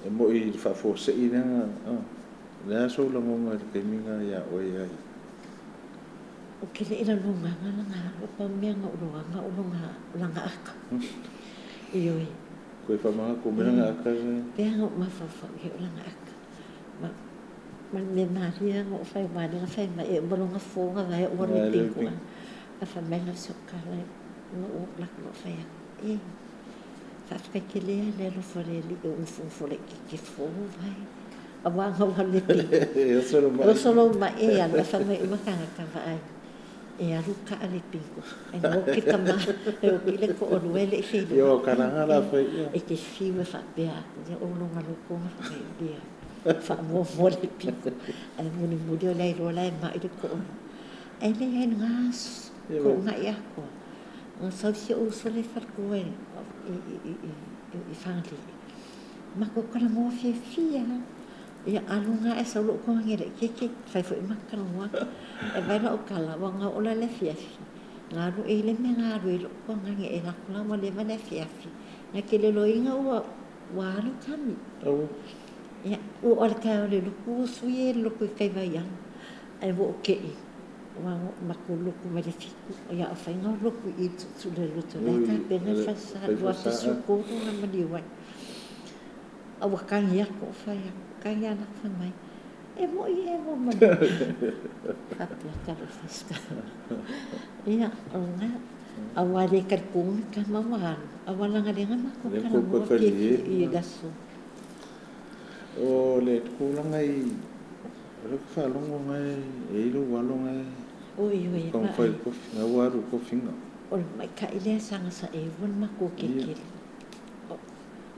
[SPEAKER 2] e moi i le faafuasei lea na, o le a sou lagona i le taimi na ia oe ai?
[SPEAKER 3] Ou te le i lalogaga lana alu, pau mea na ou loaga o lona lana aka. Ioe.
[SPEAKER 2] Toe faamanatu mai lana aka lea.
[SPEAKER 3] Pea na ou mafaufau i ai o lana aka. Ma ma le mea malie na ou fai aua lea na fai mai e uma lona fo ona vae ua alu i pinku. Ae fai mai la o si ou tala na ou alu atu loa fai atu, e faafetai tele lava i le alofa o le Alii ua nofonofo laitiiti fo vae. Aua na ou alu i le pinku.
[SPEAKER 2] E oso lou
[SPEAKER 3] mai. Oso lou mai e alu, ae fai mai uma tagata vaai. E alu kaa le piko, e oti tama, e oti le toalua e le i feiloai.
[SPEAKER 2] Ia o kalaga la fai ia.
[SPEAKER 3] E te fiu e faapea atu, ia o lona loto na fai mai ia faamuamua le piko, ae mulimuli o le a iloa la e mai le toalua. Ae leai na toonai atoa, na sau si ou uso lea e faletua i Fagalii, matou talanoa fiafia lava. Ia alu na ae sau lou togi laitiiti, fai foi ma talanoa. E vaai lau tala, ua na oo la i le afiafi, na alu e i ai le mea na alu ai lou togi, e alu atu la ua leva le afiafi. Na te le iloaina ua alu kami. Ia, ua oo lava i le taeao i le lotu ua sui e le lotu i tai vaiala, ae ua ou te'i ua matou lotu mai le 7:00, ia a o fai na o lotu i i le Tuutuualeloloto o la e tapena le falesa i le 2013 na maliu ai. Ae ua tagi atu ou fai atu, tagi lava latou fai mai, e moni ea ua maliu? Faapea, talofa e. Ia, o lena. Aua e le talitonu le tama ua alu, aua leaga o lea na matou talanoa fiafia i le aso.
[SPEAKER 2] O le tulaga i, o lea ou te faalogo na e i ai lou alo na e taumafai i le kofi, na ua alu i le kofiga.
[SPEAKER 3] O le tamaitai lea sa gataeua le matou kekele.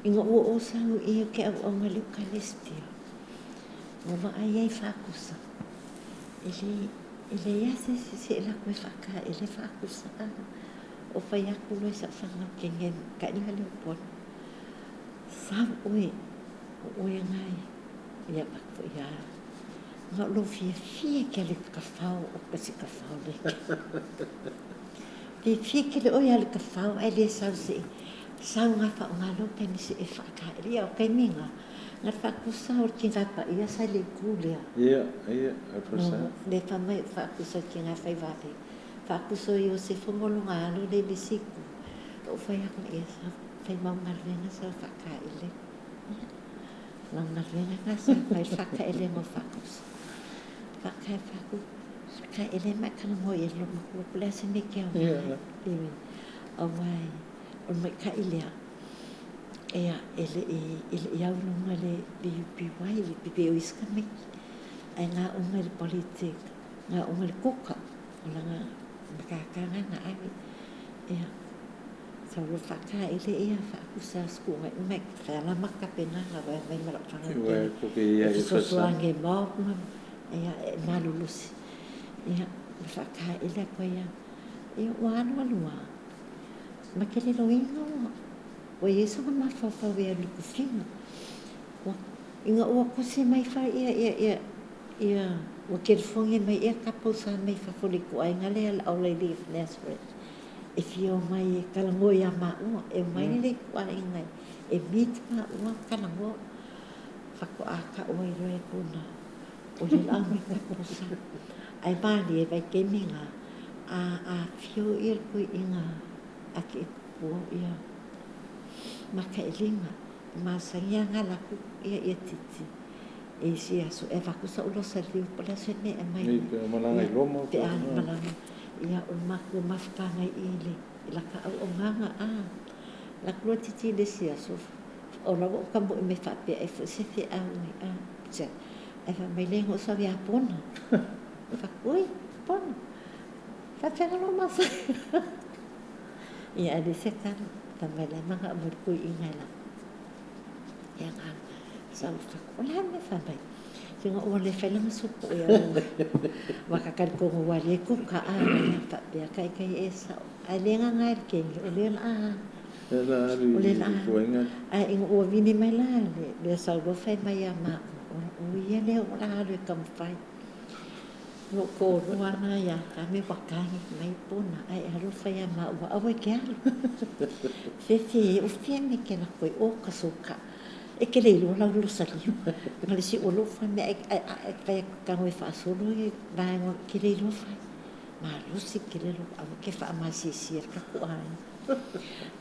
[SPEAKER 3] Ina ua ou sau i i ou te auauna i le Ekalesia, ua vaai ai faatusa, e leai lava se isi e alu atu e faataele faatusa. Ou fai atu loa i sau fanau teine le tamaitai lea o Pona, sau oe, o oe na e, ia avatu foi ia, na o lou fiafia e te alu i le tafao, oka se tafao le fiafia tele oe e alu i le tafao ae le sau se i sau na faaaoga lou taimi se i e faataele. Ia o taimi na, na o le faatusa o le Tina Paia sa i le itu lea.
[SPEAKER 2] Ia, ia, o
[SPEAKER 3] le fai mai faatusa o le Tina Fai Vave, faatusa o Iosefa ma lona alo lea i le isi itu. Ou fai atu, ia sau, fai mau galuega sau faataele. Ia, lau galuega lena sa fai, le faataelega o faatusa. Faatae faatusa, taele ma e talanoa i ai i lou matua po o le a se mea e te aoga ai. Aua o le maita'i lea, ia, e le i au i luga le UPY, le pei o isi tamaiti, ae na aoga i le Polytech, na aoga i le Kuka, o lana matata lena na ave. Ia, sau loa faataele ia faatusa sukuga uma e fai lava la matou tapenaga aua e omai ma lau fanau teine e fesoasoani e mop ma ia e malolosi. Ia, ma faataele atu ai lava. Ia ua alu alu lava, ma te le iloaina ua i ai sona mafaufau e alu i le tofiga. Ua, ina ua tusi mai ia, ia, ia, ua telefoni mai ea couples mai fafo i le ituaiga lea le Our Lady of Nazareth e fia omai e talanoa ia maua, e omai le ituaiga e meet maua talanoa. Faatoa tau ai loa e Pona, o le la mai couples. Ae malie vaitaimi na, a afio ia le toeaina a tiapua ia matailiga, masani lava ona alu atu ia, ia titi e isi aso e avatu sau losa liu po o le a se mea e aumai.
[SPEAKER 2] Pe a malaga i Roma.
[SPEAKER 3] Pe a malaga. Ia, o le matou mafutaga i i le laka auaunaga a. Alu atu loa titi i le isi aso, o la ua ou tamoe mai faapea ai foi se feau a. Ae fai mai le na ou sau ia Pona. Fai oi, Pona. Faapea lou masa. Ia, ae le se tala. Fai mai la mana o mo le kuiina e la. Ia nga sau fai, o le a le mea fai mai? Sina ua le fai lana supo ia wa ka kali ko wa le ku ka a ya faapea kai kai e sao. Ai le nga ngai ke o le la.
[SPEAKER 2] La alu
[SPEAKER 3] O le la. Ai ina ua vini mai la le le sau lo fai mai ia ma o ia le o la alu e kamafai. No ko rua na ia ka me wakangi mai pona ai alu fai ia ma ua awe ke alu. Fefe o fia me ke la koe o ka soka. E ke le iloa lau lo saliu. Ma le si o lo fai me ai ai fai ka ngoi faasolo e vaenga ke le iloa fai. Malosi ke le lo awe ke faamasisi e ka ku ai.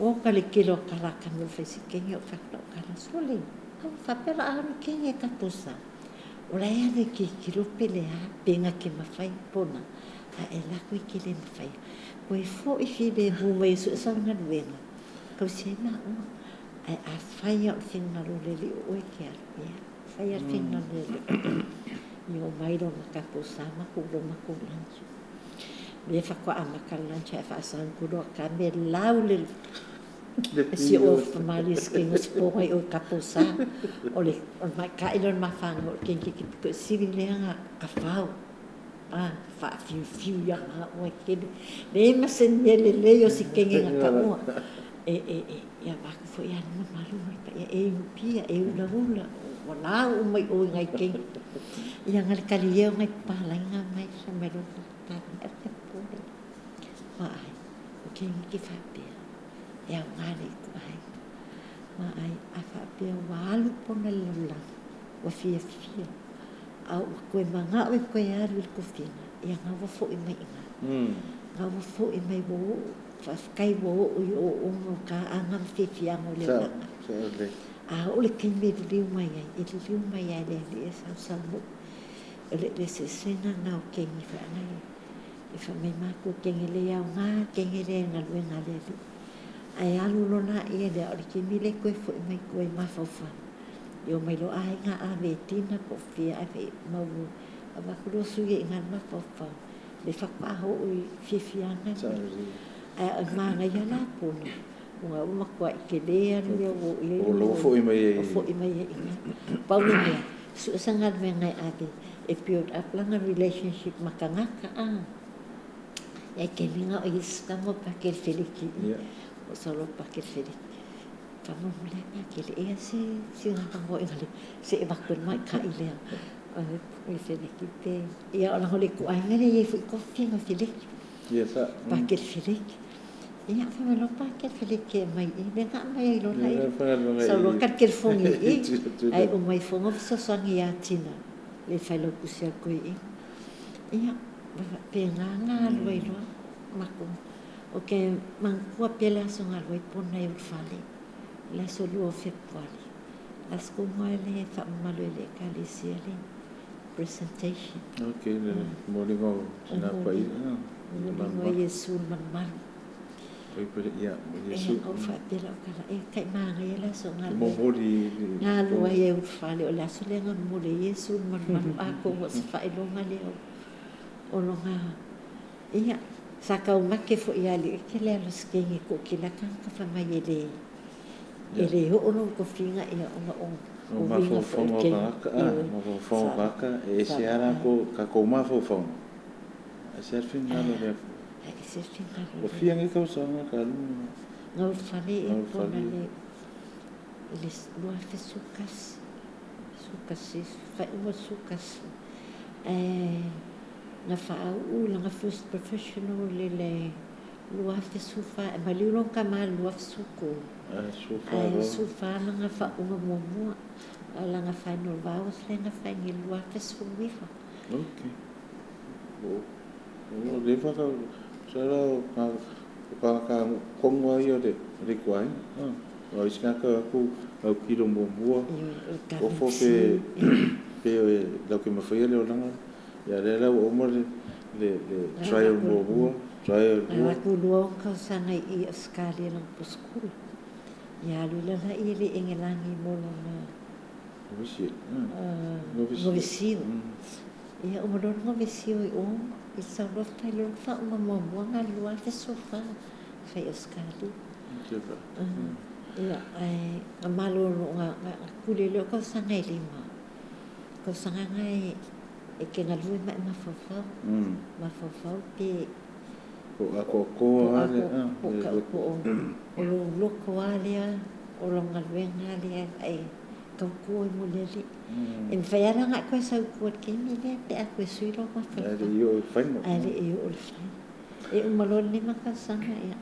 [SPEAKER 3] O ka le kilo kala ka me fai si kenge o fa o kala sole. Au fa pela alu kenge ka posa. O la ea le ke kilo pele a penga ke mawhai pona. A e la koe ke le mawhai. Koe fo i fi le mu mai su sa nga luenga. Kau se na o. Ai a whai o whinga lo le li o ke alu. Ia, whai a whinga le li. I o mai lo na kapo sa maku lo maku lunch. Le whakoa a maka lunch e whaasang kuro ka me lau le si o whamali ske ngo si i o kapo sa. O le o mai ka ilo ma whanga o kenki ki piko siri le anga ka whau. A wha fiu fiu ia nga o e kele. Le ma se mele le o si kenge nga ka ua. E e e ia waku fo ia ma malu pa ia e pia e ula ula. O la o mai o ngai kenge. Ia ngali kali e o ngai pala nga mai sa mai lo ta e te pole. Ma ai o kenge ki whapea. E au ngā le ku ai. Ma ai a whapea wa alu pona le la. Ua fiafia, a ua toe mana'o e toe alu i le tofiga, ia na ua fo'i mai i ina. Na ua fo'i mai ua o'o, faafetai ua o'o i o'ooga o ta'aga ma fiafiaga o le olaga. A o'o le taimi e liliu mai ai, e liliu mai lava e le Alii e sausauno'u. O le eseesega lena o kegi fa'anai e fai mai matou kegi le aoga kegi lea i galuega a le Alii. Ae alu loa laia lea, o le taimi lea e toe fo'i mai tua i mafaufau. E omai loa aiga ave e tina po o fea ae fai mau avatu loa sui i ina i le mafaufau le faatoa oo i fiafiaga ae o le manaia la pona ona ua matuai tele lava le mea ua oo i ai
[SPEAKER 2] O ua foi mai ai
[SPEAKER 3] ua foi mai ai i ina. Pau le mea, sue se galuega e ave e build up lana relationship ma tagata a. E keli na o Iesu tago pa kele feleki i. O solo pa kele feleki. Faamolemole pa kele ea se siga tago i le se e vaku le mai kai lea. O le feleki pe ia o lago le ku ai ngale ye fu kofi no feleki.
[SPEAKER 2] Ia sa.
[SPEAKER 3] Pa kele feleki. Ia fa me lo pa kele feleki mai i le nga mai ai lo lai. Sa lo kal kele fongi i. Ai o mai fongo fesoasoani ia tina le failautusi a koe i. Ia pe nga alu ai loa makou. O ke manatua pea le aso ga alu ai pona e ulufale, le aso 2 o Fepuali. Le aso tonu lava lea e faamamalu ai e le Ekalesia le presentation.
[SPEAKER 2] Okay, le momoliga o Tina Paia.
[SPEAKER 3] Momoliga o Iesu le malumalu.
[SPEAKER 2] Ia, Iesu.
[SPEAKER 3] Ia, ou faapea lau tala, e tai manaia le aso ga
[SPEAKER 2] Momoli.
[SPEAKER 3] Ga alu ai e ulufale, o le aso lea na momoli ai Iesu le malumalu atonu o se faailoga lea o lona ia sa taumate foi ia alii e le alu se toatele tagata fai mai e le e le oo lou tofiga ia ona o
[SPEAKER 2] O mafaufauga o tagata, mafaufauga o tagata, e ese lava latou, tatou mafaufauga, e ese lava le finagalo o le Atua.
[SPEAKER 3] E ese le finagalo.
[SPEAKER 2] Ua fia nei tausaga talu
[SPEAKER 3] na ulufale
[SPEAKER 2] na
[SPEAKER 3] e pona
[SPEAKER 2] ulufale?
[SPEAKER 3] Le i le 2011, 11, faaiuga o le 11 ae na faauu lana first professional i le 2014 e maliu lona tama i le 2013.
[SPEAKER 2] Ae 14
[SPEAKER 3] Ae
[SPEAKER 2] loa.
[SPEAKER 3] 14 lana faauuga muamua, a o lana final vows lea na fai i le 2019.
[SPEAKER 2] Okay. O leva ka sa la o ka o ka tonu lava ia o le ituaiga. O isi tagata o atu autilo muamua
[SPEAKER 3] Ioe, o le
[SPEAKER 2] ofo
[SPEAKER 3] KMC.
[SPEAKER 2] pe lau te mafaia le olaga ia lea la ua uma le trial muamua, trial
[SPEAKER 3] Na
[SPEAKER 2] lua.
[SPEAKER 3] latou lua ona tausaga i Ausetalia i lana poskula. Ia alu ai la ia le Engelagi mo lona
[SPEAKER 2] Noviciate. Noviciate.
[SPEAKER 3] Noviciate. Ia uma loa le noviciate i o, i sau loa fai loa le faauma muamua na alu 2014 fai i Ausetalia. Ia ae na malolo na tuli lea o tausaga e 5. Tausaga na e te galue ma e mafaufau. Mafaufau pe
[SPEAKER 2] Po o atoatoa lava le
[SPEAKER 3] po
[SPEAKER 2] le
[SPEAKER 3] o o lou loto lava lea, o lau galuega lea e tautua ai mo le Alii. E mafai lava la ona e toe sau i tua i le taimi lea pe a toe sui lou
[SPEAKER 2] Ae
[SPEAKER 3] mafaufau.
[SPEAKER 2] le i oo i le final.
[SPEAKER 3] Ae le i oo i le final. E uma loa le 5 tausaga, ia,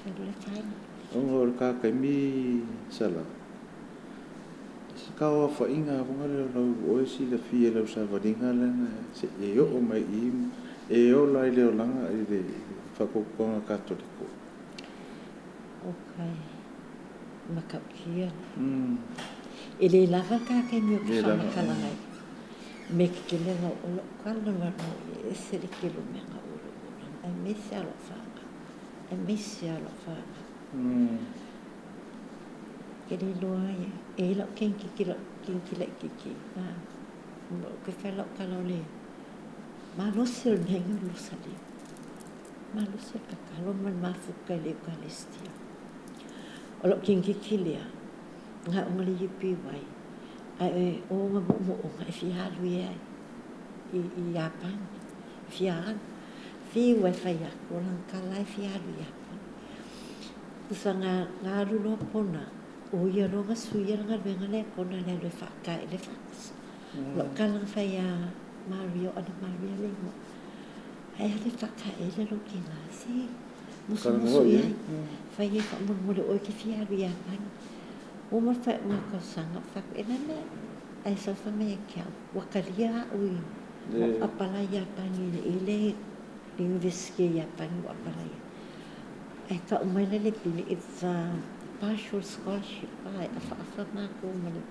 [SPEAKER 3] fai loa le final.
[SPEAKER 2] Ona o le ta taimi sala, se tauaofaiga lava lea o lau oe silafia i lau savaliga lea na seia e oo mai i i e ola ai le olaga i le faatuatuaga Katoliko.
[SPEAKER 3] Okay. Matautia. E le lava le ta taimi ou te
[SPEAKER 2] Le lava.
[SPEAKER 3] faamatalaga ai. Mea tetele na oo lau tala ma e ese le tele o mea na oo i lou olaga, aemaise lava lau fanau, aemaise lava lau fanau. Ke le iloa ai, e i ai lau kenekeke lau keneki laitiiti, ou te fai lau tala o le malosi o le mea o le losali. Malosi o le tatalo ma le mafuta i le Eukalisitia. O lau kenekeke lea, na aoga i le UPY, ae o ona moomooga e fia alu ai i Iapani, fia alu. Fiu e fai atu, o lana tala e fia alu i Iapani. Tusa na alu loa pona, o ia loa na suia le galuega lea e pona le alu e faata i le FACS. Lau tala na fai ia Maria, o Ana Maria le igoa. Ae a le faataele lou tina, se musumusu
[SPEAKER 2] Talanoa
[SPEAKER 3] i
[SPEAKER 2] i
[SPEAKER 3] ai.
[SPEAKER 2] ai.
[SPEAKER 3] Fai ai faamolemole o oe e te fia alu i Iapani. Ua uma le faaiuga o tausaga, ou fai atu, e le mea. Ae sau fai mai ia te au, ua talia au i ua apalai i Iapani i le University a Iapani ua apalai ai. Ae tau mai la le pili, it's a partial scholarship a e afaafa matou ma le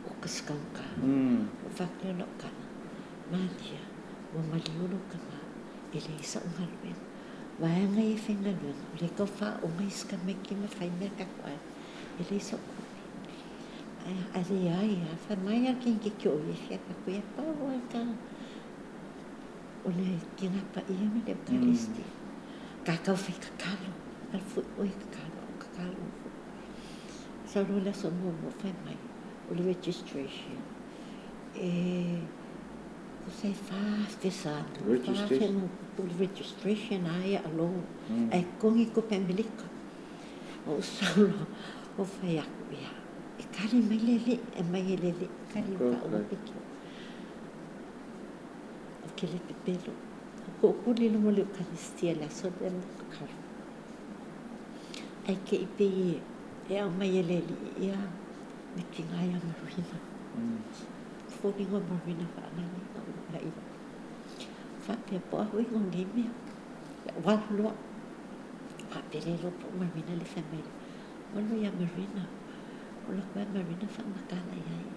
[SPEAKER 3] o ka sikaugata. Ou faapea lau tala, Malia, ua maliu lou tama e leai sau galuega. Vaega ia e faigaluega, o lea e tau faaoga isi tamaiti ma fai mea a tatou aiga. E leai sau tupe. Ae leai lava, fai mai lava le teineitiiti o ia e fia alu atu, ia pau lava ta o le Tina Paia ma le Ekalesia. Ta tau fai tatalo, alu foi oe e tatalo, au tatalo foi. Sau loa le aso muamua fai mai, o le registration e tusa e 4,000 Samoa, 4,000 ma ona tupu le registration lava ia alone, ae totogi tupe Amerika. Ou sau loa ou fai atu, ia, e tali mai le alii, e aumai e le alii, tali i lau pito. Ou te le pepelo. Ou tootuli i luma o le Ekalesia i le aso lea ma tatalo. Ae te i pei e aumai e le Alii ia le tina ia Marina. Foliga o Marina faagaioiga uma ia. Faapea po o a uiga o nei mea. Ua alu loa. Faapea le iloa po o Marina le fai mai. Ua alu ia Marina. O alu atu ia Marina faamatala i ai.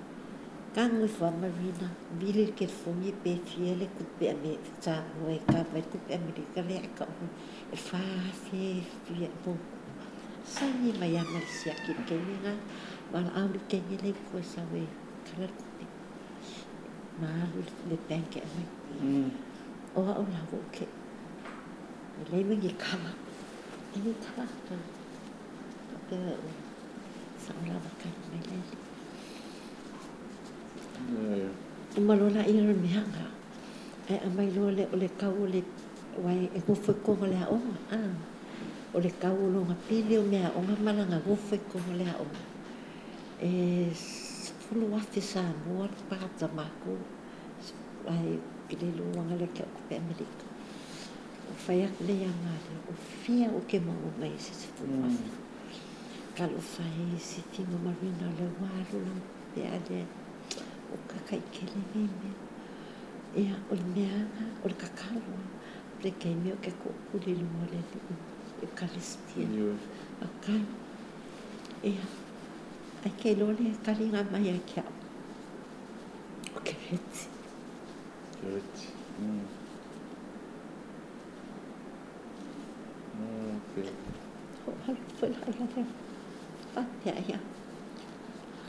[SPEAKER 3] Tago ifo lava Marina, vili le telefoni pe fia le tupe Samoa e kava ai le tupe Amerika lea e tau mai e 4,000 fia ma ona tupu. Saini mai lava ma le siaki i le taimi lena, valaau i le teine lea i tua e sau e kala le tupe ma alu i le bank e aumai. O au la ua ou te'i, e leai ma ni kala, leai ni kala. Faapea ua sao lava tali mai le alii. Uma loa laia o le mea lena, ae aumai loa le, o le tau o le, aua e nofo i totonu o le aoga, a, o le tau o lona pili o meaaoga ma lana nofo i totonu o le aoga, e 10,000 Samoa le palota a matou, ae ou te le iloa lea ia te au tupe Amerika. Ou fai atu lea ia Maria, o fea ou te maua mai ai se 10,000? Talofa e, se tino Marina o lea ua alu lau tupe a lea o kakaʻikele nei mea. Ia, o le mea lava, o le tatalo lava, o le taimi ou te tootuli i luma o le Alii Ekalesia. Tatalo. Ia, ae te iloa le taliga mai ia te au, o Kereti.
[SPEAKER 2] Kereti. Okay.
[SPEAKER 3] Hoʻohalo foi la ia lea. Faapea ia.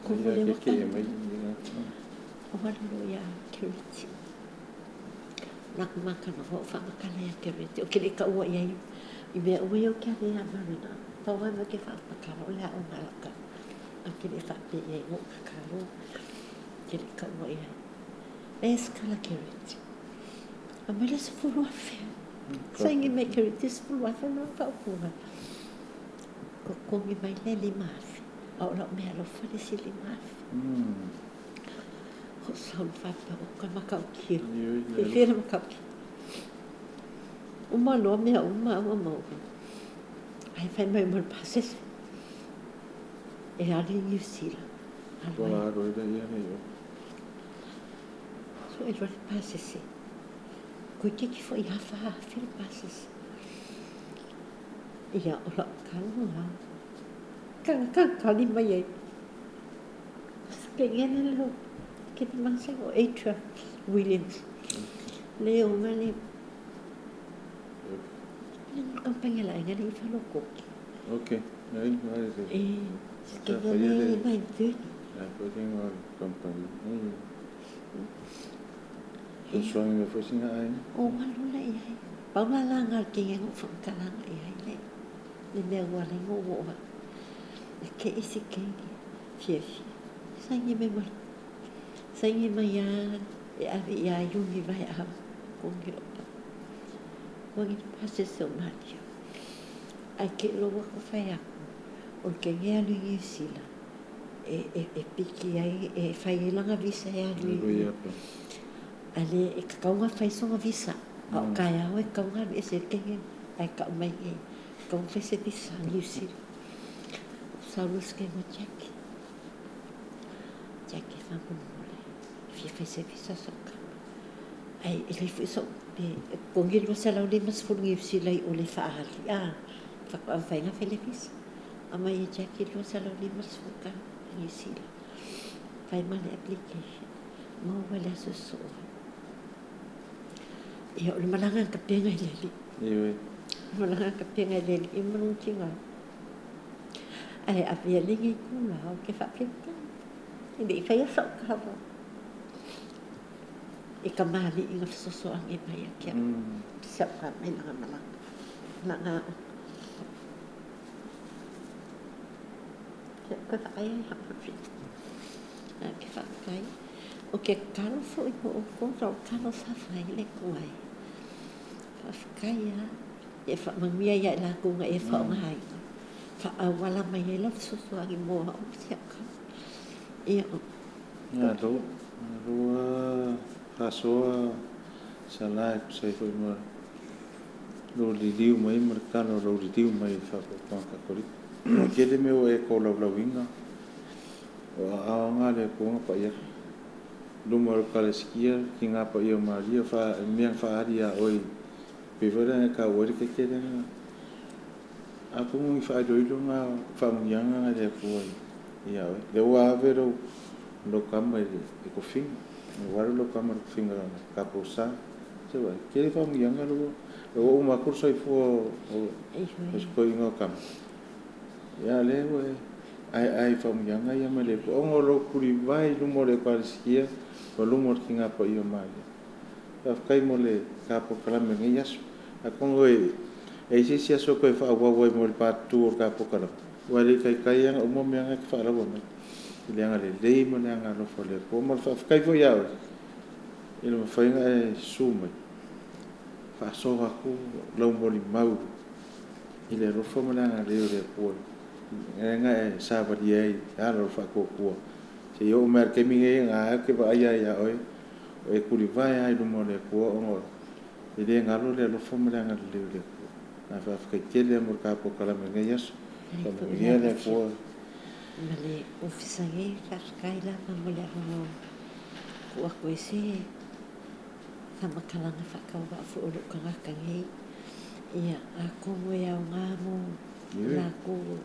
[SPEAKER 3] Komo
[SPEAKER 2] Ia
[SPEAKER 3] le
[SPEAKER 2] ke
[SPEAKER 3] waka.
[SPEAKER 2] ke e mai ia.
[SPEAKER 3] O alu loa iā Kereti. Laku makana ho whaamakala ia Kereti. O ke le kaua ia i i mea ua ia o ke ale ia Marina. Pau ai ma ke whaamakala o le a o ngā laka. A ke le whaape ia i ngō kakalo. Ke le kaua ia. E skala Kereti. A mai le 10,000. Saini mai Kereti 10,000 ma whaupunga. Kokogi mai le 5,000. A o lau mea alofa le isi 5,000. Ho sau le faapea o ka matautia. E fia le matautia. Uma loa mea uma ua maua. Ae fai mai mo le pasese. E alu i Niu Sila. Alu ai.
[SPEAKER 2] Ua alu ai ia nei o.
[SPEAKER 3] Sue loa le pasese. Toeitiiti foi afa afe le pasese. Ia, o lau tala lena. Tagatagatali mai ai. Kegele leo ke te masani o Atra Williams. Le o mai le le kampangi la aiga le i falokoki.
[SPEAKER 2] Okay. Ai ai se.
[SPEAKER 3] E kegele le 9:30.
[SPEAKER 2] Ai ko te ngā company. Fesoasoani mai foi sina aiga.
[SPEAKER 3] O alu la i ai. Pau la la ngā kenge ngō whakakalanga i ai le le mea ua lai ngō wō E ke isi kenge fiafia. Saini mai ma saini mai a e ave i a Iuni vai a kongi lo pa. Kongi pasese o Maria. Ai ke loa ko whai aku. O le kenge alu i Niu Sila. E piki ai, e fai ai lana visa e alu i A le e tatau ona fai sona visa. A o taeao e tatau ona alu ese i le kenge ae tau mai e tatau ona fai se visa a Niu Sila. Sau loa se kenge o Jack. Jack e faamolemole, e fia fai se visa a sou tama. Ae e leai foi sou, pe e totogi le 250 Niu Sila i o le faaali a, faatoa mafai ona fai le visa. Aumai e Jack le 250 tala Niu Sila, fai ma le application, maua i le aso e sosoo ai. Ia, o le malaga na tapena e le Alii.
[SPEAKER 2] Ioe.
[SPEAKER 3] Malaga na tapena e le Alii ma lona tina. Ae avea lenei itula ou te faafetai, e le i faia sau tala i kamali'i na fesoasoani mai ia te au, si au tama i lana malaga, lana aoga. Ia, toe vaai ai lava. Ae ou te faafetai. Ou te tatalo foi mo outou, o talo sa fai le Atua e. Faafetai lava. Ia e faamanuia ia i latou na e faaaogaina, faaauala mai ai lau fesoasoani mo au ma si au tama. Ia.
[SPEAKER 2] Malo, malo lava faasoa Sala e tusa ai foi ma lou liliu mai ma le tala o lou liliu mai i le Faapotopotoga Katoliko. E tele mea ua e tolaulauina, o aao lava na a le Atua na pai atu i luma o le Ekalesia, le Tina Paia o Maria, mea na faaali ia oe, pei foi lea na e taua ai le keke lea na. Atonu o ni faailoilo na o faamanuiaga na a le Atua ia oe. Lea ua ave lou tama i le tofiga, ua alu lau tama i le tofiga taupou sa. Se i vaai, e tele faamanuiaga lea ua uma atu le soifua o si toeaina o tama, a o lea ua e aeae i faamanuiaga ia mai le Atua ona o lou tulivae i luma o le Ekalesia ma luma o le Tina Paia o Maria. Faafetai mo le ta polokalame i lenei aso. Atonu e i ai se isi aso e toe faaauau ai mo le part 2 o le ta polokalame, aua e le i taitai lava ona uma mea na e te faalaua mai i le agalelei ma le agaalofa o le Atua. Ma le faafetai foi ia oe i le mafai ona e susu mai, faasoa atu lau molimau i le alofa ma le agalelei o le Atua lea na e savalia ai i ala o le faatuatua seia oo mai lava i le taimi lenei, o lena lava ou te vaai lava ia oe, o e tulivae lava i luma o le Atua ona e le galo le alofa ma le agalelei o le Atua. Ae faafetai tele lava mo le ta polokalame i lenei aso. Faamanuia le Atua.
[SPEAKER 3] Ma le Ofisa nei, faafetai lava mo le avanoa tuu atu ai se faamatalaga faatauvaa foi o lou tagata nei. Ia, atonu e aoga mo latou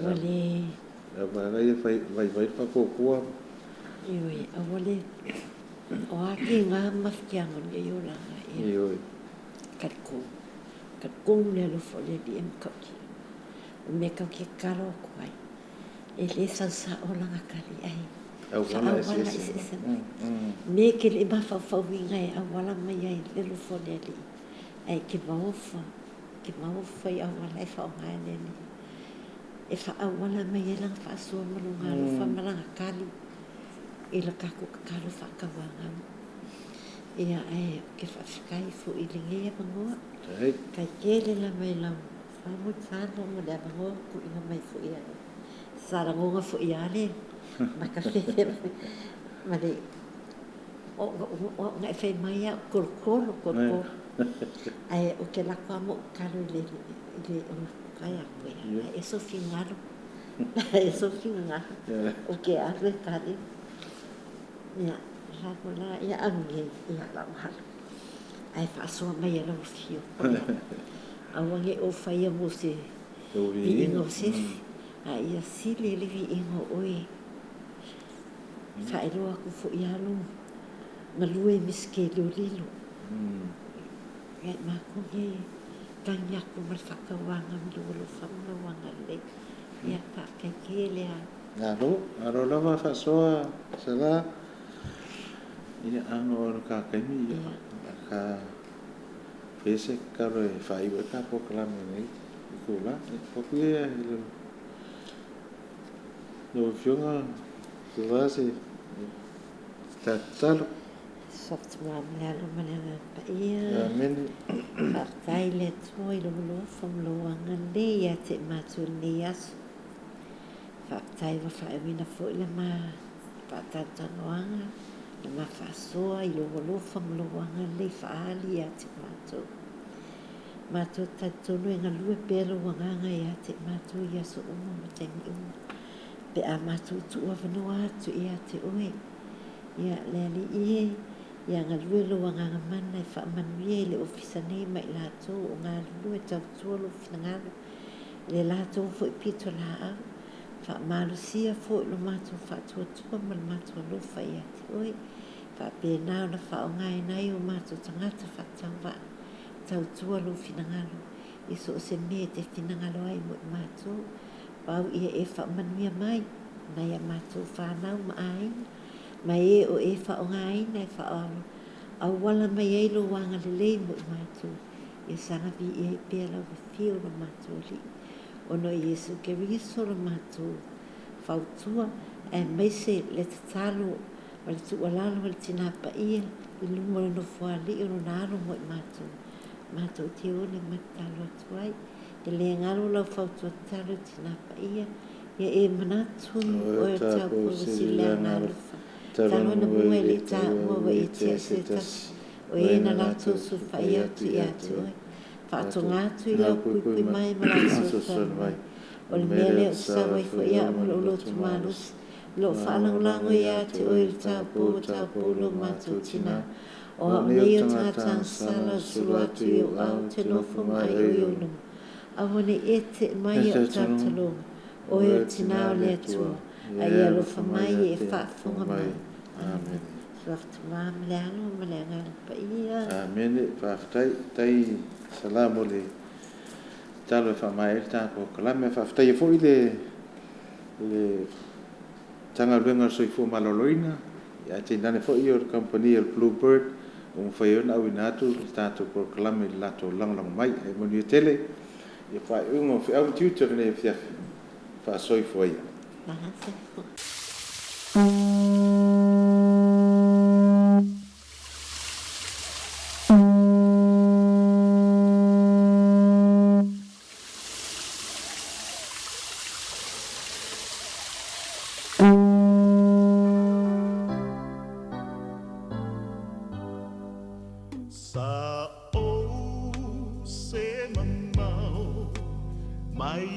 [SPEAKER 3] ua le.
[SPEAKER 2] Vaega ia vaivai le faatuatua.
[SPEAKER 3] Ioe, aua le, o a tiga ma mafatiaga o lenei olaga, ia.
[SPEAKER 2] Ioe.
[SPEAKER 3] Talitonu, talitonu le alofa o le Alii e matautia. O le mea tatou te tatalo atu ai, e le sau sao lana tali, ae
[SPEAKER 2] auala
[SPEAKER 3] eseese mai. Me e te le i mafaufauina e auala mai ai le alofa o le Alii, ae e te maofa, e te maofa i auala e faaaoga e le Alii. E faaauala mai ai lana faasoa ma lona alofa ma lana tali i la tatou tatalo faatauanau. Ia, ae ou te faafetai foi i lenei avanoa. Faafetai tele lava i lau faamoemoe ma le avanoa ua tuuina mai foi ai. Sa lagona foi lava le matafefe ma le ona e fai mai au, tolotolo, tolotolo. Ae ou te alu atu lava ma ou tatalo i le Alii, e atu ia, ae sou finagalo, ae sou finagalo, ou te alu e tali. Ia, la, ia alu ia lau alu. Ae faasoa mai e lau afioga. Aua ne i ou faia mo se viiga o se isi, a ia sili le viiga o oe. Faailoa atu foi ia lou galue i Misikelio Lilo. Ia matou nei tagi atu ma le faatauaga ma lou alofa ma lou agalelei. Ia faafetai tele lava.
[SPEAKER 2] Malo, malo lava faasoa Sala. Ia, ano o le ta taimi, ia, ka faia se tatalo e faaiu ai le ta polokalame i lenei itula. Ia, tuu atu ia i lau Afioga Sala se ta tatalo.
[SPEAKER 3] Soft ma le Alo ma le Agaga Paia.
[SPEAKER 2] Amene.
[SPEAKER 3] Faafetai i le Atua i lou alofa ma lou agalelei ia te i matou i lenei aso. Faafetai ua faaiuina foi le ma faatalatalanoaga, le ma faasoa i lou alofa ma lou agalelei faaali ia te matou. Matou te talitonu e galue pea lou agaga ia te matou i aso uma ma taimi uma. Pe a matou tuuavanoa atu ia te oe, ia, le Alii e, ia galue lou Agaga Mana e faamanuia i le ofisa nei ma i latou o galulue e tautua lou finagalo i le latou foi pitolaau. Faamalosia foi lo matou faatuatua ma le matou alofa ia te oe, faapena ona faaaogaina ai o matou tagata faatauvaa e tautua lou finagalo i so o se mea e te finagalo ai mo i matou. Pau ia e faamanuia mai nai a matou fanau ma aiga, ma e o e faaaogaina e faaauala mai ai lou agalelei mo i matou. Ia saga viia ai pea lau afio lo matou Alii, ona o Iesu Keriso lo matou fautua, aemaise le tatalo ma le tuualalo a le Tina Paia i luma o le Nofoalii o lona Alo mo i matou. Matou te o le ma tatalo atu ai. E le galo lau fautua tatalo Tina Paia, ia e manatu oe o taupou sili le agaalofa. Talu ona mua e le i taua ua e tea se tasi o e na latou sulufai atu ia te oe. Faatoga atu i lau puipui mai ma lau fesoasoani mai. O le mea lea ou te sau ai foi au ma lou loto malosi, o lo o faalagolago ia te oe le taupou o taupou lo matou tina. O au nei o tagata agasala o sulu atu i ou ao te nofo ma ai o i ou luma. Aua ne i e teʻe mai i au tataloga, oe o le Tina o le Atua, a ia alofa mai e faafofoga mai. Amene. Suafa Tama ma le Alo ma le Agaga Paia.
[SPEAKER 2] Amene. Faafetai. Tai Sala mo le tatalo e faamaea ai le tatou polokalame. E faafetaia foi le le Matagaluega o le Soifua Maloloina, ae tainane foi o le kamupani a le Blue Bird ua mafai ai ona auina atu le tatou polokalame i le latou lagolago mai. Ae manuia tele ia faaiuga o feau ma tiute o lenei afiafi. Faasoifua ia.
[SPEAKER 1] Sa ou se mamao mai